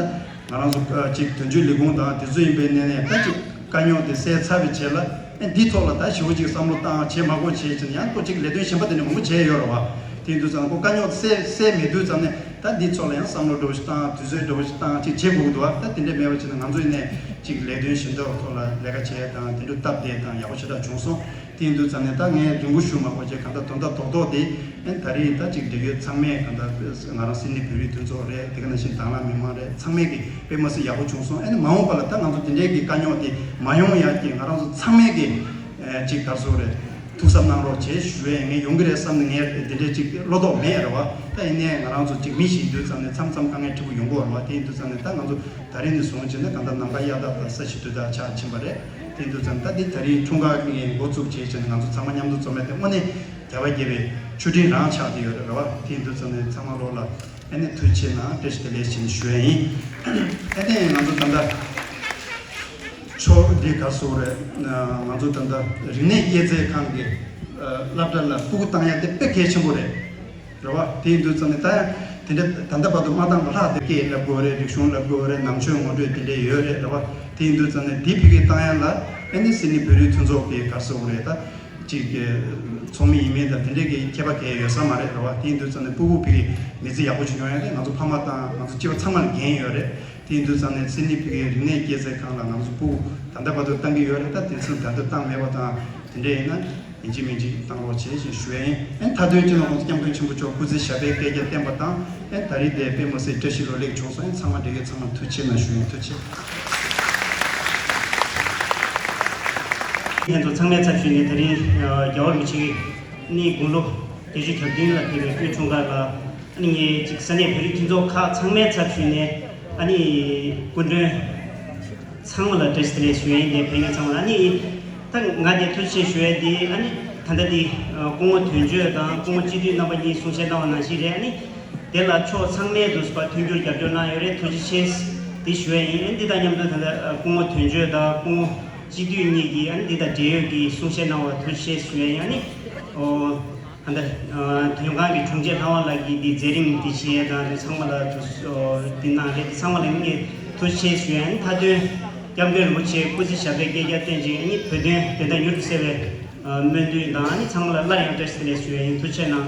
ང་རང་ཚོ་ཨ་གཅིག་དོན་གཅོད་ལས་ཁུངས་དང་དེ་ཚོ་ཡིན་པའི་གནས་ནས་ད་གཅིག་དཀའ་རྙོག་དེ་སེལ་ཚར་བའི་རྗེས་ལ་ཨ་འདིའི་ཐོག་ལ་ད་ཞེ་པོ་ཅིག་བསམ་བློ་བཏང་བྱས་མ་དགོས་བྱས་ཕྱིན་ཡང་ཁོ་གཅིག་ལས་དོན་གཞན་པ་དེ་འདྲ་མང་པོ་བྱས་ཡོད་རེད་བ། དེ་ཡིན་དུས་ཙང་ཁོ་དཀའ་རྙོག་སེལ་སེལ་མེད་དུས་ཙང་ནས། ད་འདིའི་ཐོག་ལ་ཡང་བསམ་བློ་འདྲ་བོ་ཞིག་བཏང་དུས་ཚོད་འདྲ་བོ་ཞིག་བཏང་ཅིག་བྱེད་དགོས་ཀྱི་འདུག་བ། ད་དེ་འདྲ་མེད་པ་བྱས་ན་ང་ཚོ་ཡིན་ནས་ཅིག་ལས་དོན་གཞན་དག་ཐོག་ལ་ལས་ཀ་བྱས་དང་དེ་འདྲ་སྟབས་བདེ་དང་ཡག་པོ་ཞེ་དྲག་བྱུང་སོང་ དེ་ཡིན་དུས་ཙང་ནས་ད་ངས་རིང་པོ་ཞུ་མ་དགོས་བྱས། གང་ལྟར་དོན་དག་རྡོག་རྡོག་དེ་ཨེ་ད་རེས་ད་ཅིག་འབྲེལ་ཡོད་ཚང་མས། གང་ལྟར་ང་རང་སིད་ནི་བོད་རིགས་མཐུན་ཚོགས་རེད། དེ་ག་ནང་བཞིན་དྭང་བླངས་མི་མང་རེད། ཚང་མས་ཀྱིས་དཔེ་མི་སྲིད་ཡག་པོ་བྱུང་སོང་། ཨེ་ནི་མ་འོངས་པ་ལ་ད་ང་ཚོ་དེ་འདྲའི་གི་དཀའ་རྙོག་དེ་མ་ཡོང་ཡག་གི་ང་རང་ཚོ་ཚང་མས་ཀྱིས་ཨེ་ཅིག་ག་རེ་ཟེར་དགོས་རེད། ཐུགས་གཟབ་གནང་རོགས་བྱེད་ཞུ་ཡས། ངས་ཡོང་གི་རེད་བསམ་ནས་ངས་དེ་འདྲའི་ཅིག་བློ་དོགས་མེད་རེད་བ། ད་ཡིན་ནའི་ང་རང་ཚོ་ཅིག་མི་ཞིག་ཡིན་དུས་ཙང་ནས་མཚམས་མཚམས་དཀའ་ངལ་འཕྲད་པོ་ཡོང་གི་ཡོད་རེད་བ། དེ་ཡིན་དུས་ཙང་ནས་ད་ང་ཚོ་ད་རེས་ནས་བཟུང་བྱས་ནས་གང་ལྟར་ནམ་མཁའ་གཡའ་དག་དང་ས་གཞི་དུས་དག་ཆགས་ཕྱིན་པ་རེད། དེ་ཡིན་དུས་ཙང་ནས་ད་འདི་ད་རེས་འཁྲུངས་སྐར་གྱི་འགོ་བཙུགས་བྱས་བྱས་ནས་ང་ཚོ་ཚང་མ་མཉམ་དུ་འཛོམས་ཡས་དེ་དངོས་གནས་རྒྱལ་བ་དགྱེས་པའི་མཆོད་སྤྲིན་རང་ཆགས་བསྡད་ཡོད་རེད་བ། དེ་ཡིན་དུས་ཙང་ནས་ཚང་མ་ལོག་ལ་ཨ་ནི་ཐུགས་རྗེ་ཆེ་གནང་། བཀྲ་ཤིས་བདེ་ལེགས་ཞེས་ཞུ་ཡས་ཡིན། ཨ་ནི་ང་ཚོ་ད་ལྟ་ཕྱོགས་འདི་ག་རེ་ཟེར་དགོས་རེད། ང་ཚོ་ད་ལྟ་རིག་གནས་སྐྱེད་ཚལ་ཁང་གི་སློབ་གྲྭ་ལ་སྤུ་གུ་བཏང་ཡ་དེ་དཔེ་གལ་ཆེན་པོ་རེད། རེད་བ། དེ་ཡིན་དུས་ཙང་ནས་ད་ཡང་དེ་འདྲ་ད་ལྟ་བར་དུ་མ་བཏང་བ་ལྷག་དེ། སྐད་བསླབ་དགོས་རེད། རིག་གཞུང་བསླབ་དགོས་རེད། ནང་ཆོས་ངོ་སྤྲོད་དེ་འདྲ་ཡོད་རེད། རེད་བ། དེ་ཡིན་དུས་ཙང་ནས་དེ་ཕ་གིར་བཏང་ཡ་ལ་ཨ་ནི་སིད་ནི་བོད་རིགས་མཐུན་ཚོགས་ཀྱི་ག་རེ་ཟེར་དགོས་རེད། ད་ཅིག་གི་ཚོགས་མི་ཡིན་མིན་དང་དེ་འདྲའི་གི་ཁྱད་པར་གང་ཡང་ཡོད་ས་མ་རེད། རེད་བ། དེ་ཡིན་དུས་ཙང་ནས་སྤུ་གུ་ཕ་གིར་མི་ཚེ་ཡག་པོ་ཞིག་ཡོང་ཡ་དེ་ང་ཚོ་ཕ་མ་དང་ང་ཚོ་སྤྱི་པ་ཚང་མ་ལ་འགན་ཡོད་རེད། དེ་ཡིན་དུས་ཙང་ནས་སིད་ནི་ཕ་གིའི་རིག་གནས་སྐྱེད་ཚལ་ཁང་ལ་ང་ཚོ་སྤུ་གུ་ད་ལྟ་བར་དུ་བཏང་གི་ཡོད་རེད། ད་དེ་ཚོ་ད་ལྟ་བཏང་མེད་པ་དང་དེ་འདྲ་ཡིན་ན། ཡིན་གཅིག་མིན་གཅིག་བཏང་རོགས་བྱེད་ཅེས་ཞུ་ཡ་ཡིན། ཨ་ནི་མཐའ་དོན་སྤྱི་ནོར་གོང་ས་སྐྱབས་མགོན་ཆེན་པོ་མཆོག་སྐུ་ཚེ་ཞབས་པད་བསྐལ་བརྒྱར་བརྟན་པ་དང་། ཨ་ནི་ད་རེས་དེ་དཔེ་མི་སྲིད་བཀྲ་ཤིས་ལོ་ལེགས་བྱུང་སོང་། ཨ་ནི་ཚང་མ་འབྲེལ་ཡོད་ཚང་མར་ཐུགས་རྗེ་ཆེ་གནང་ཞུ་ཡིན། ཐུགས་རྗེ་ཆེ། ཁྱེད་ཚོ་ཚང་མའི་ཚབ་ཞུས་ནས་ད་རིང་རྒྱལ་བ་རིན་པོ་ཆེ་ནི་དགུང་ལོ་བརྒྱད་ཅུ་གྱ་བདུན་ལ་ཕེབས་པའི་དབུས་འཁྲུངས་སྐར་ལ། ཨ་ནི་ངས་ཅིག་ས་གནས་བོད་རིགས་མཐུན་ཚོགས་ཁག་ཚང་མའི་ཚབ་ཞུས་ནས། ཨ་ནི་སྐུ་མགྲོན་ཚང་མ་ལ་བཀྲ་ཤིས་བདེ་ལེགས་ཞུ་ཡ་ཡིན། དེ་ཕེབས་མཁན་ཚང་མ་ལ། ཨ་ནི་ད་ང་དེ་ཐུགས་རྗེ་ཆེ་ཞུ་ཡ་དེ། ཨ་ནི་ད་ལྟ་དེ་སྐུ་ངོ་དོན་གཅོད་དང་སྐུ་ངོ་སྤྱི་འཐུས་རྣམ་པ་གཉིས་གསུང་བཤད་གནང་བ་ནང་བཞིན་རེད། ཨ་ནི་དེ་ལ་ཕྱོགས་ཚང་མས་འདུག་པ་མཐུན་འགྱུར་རྒྱབ་སྐྱོར་གནང་ཡོད་རེད། ཐུགས་རྗེ་ཆེ་དེ་ཞུ་ཡ་ཡིན། ཨ་ནི་འདི་དང་མཉམ་དུ་ད་ལྟ་སྐུ་ངོ་དོན་གཅོད་དང་སྐུ་ངོ་སྤྱི་འཐུས་གཉིས་ཀྱིས་ཨ་ནི་འདི་དང་འབྲེལ་ཡོད་ཀྱི་གསུང་བཤད་གནང་བ་ཐུགས་རྗེ་ཆེ་ཞུ་ཡ་ཡིན། ཨ་ནི་ཨོ། ད་ལྟ་དོན་ཁང་གི་དྲུང་ཆེ་ལྷ་དབང་ལགས་ཀྱིས་འདི་མཛད་རིམ་འདི་བྱེད་ཡས་དང་། དེ་ཚང་མ་ལ་དུ་འདི་གནང་རེད། དེ་ཚང་མ་ལ་ངས་ཐུགས་རྗེ་ཆེ་ཞུ་ཡ་ཡིན། མཐའ་དོན་སྐྱབས་མགོན་རིན་པོ་ཆེ་སྐུ་ཚེ་ཞབས་པད་བསྐལ་བརྒྱར་བརྟན་ཅིང་། ཨ་ནི་བོད་དོན་བདེན་མཐའ་མྱུར་དུ་གསལ་བའི་སྨོན་འདུན་དང་། ཨ་ནི་ཚང་མ་ལ་སླར་ཡང་བཀྲ་ཤིས་བདེ་ལེགས་ཞུ་ཡ་ཡིན། ཐུགས་རྗེ་གནང་།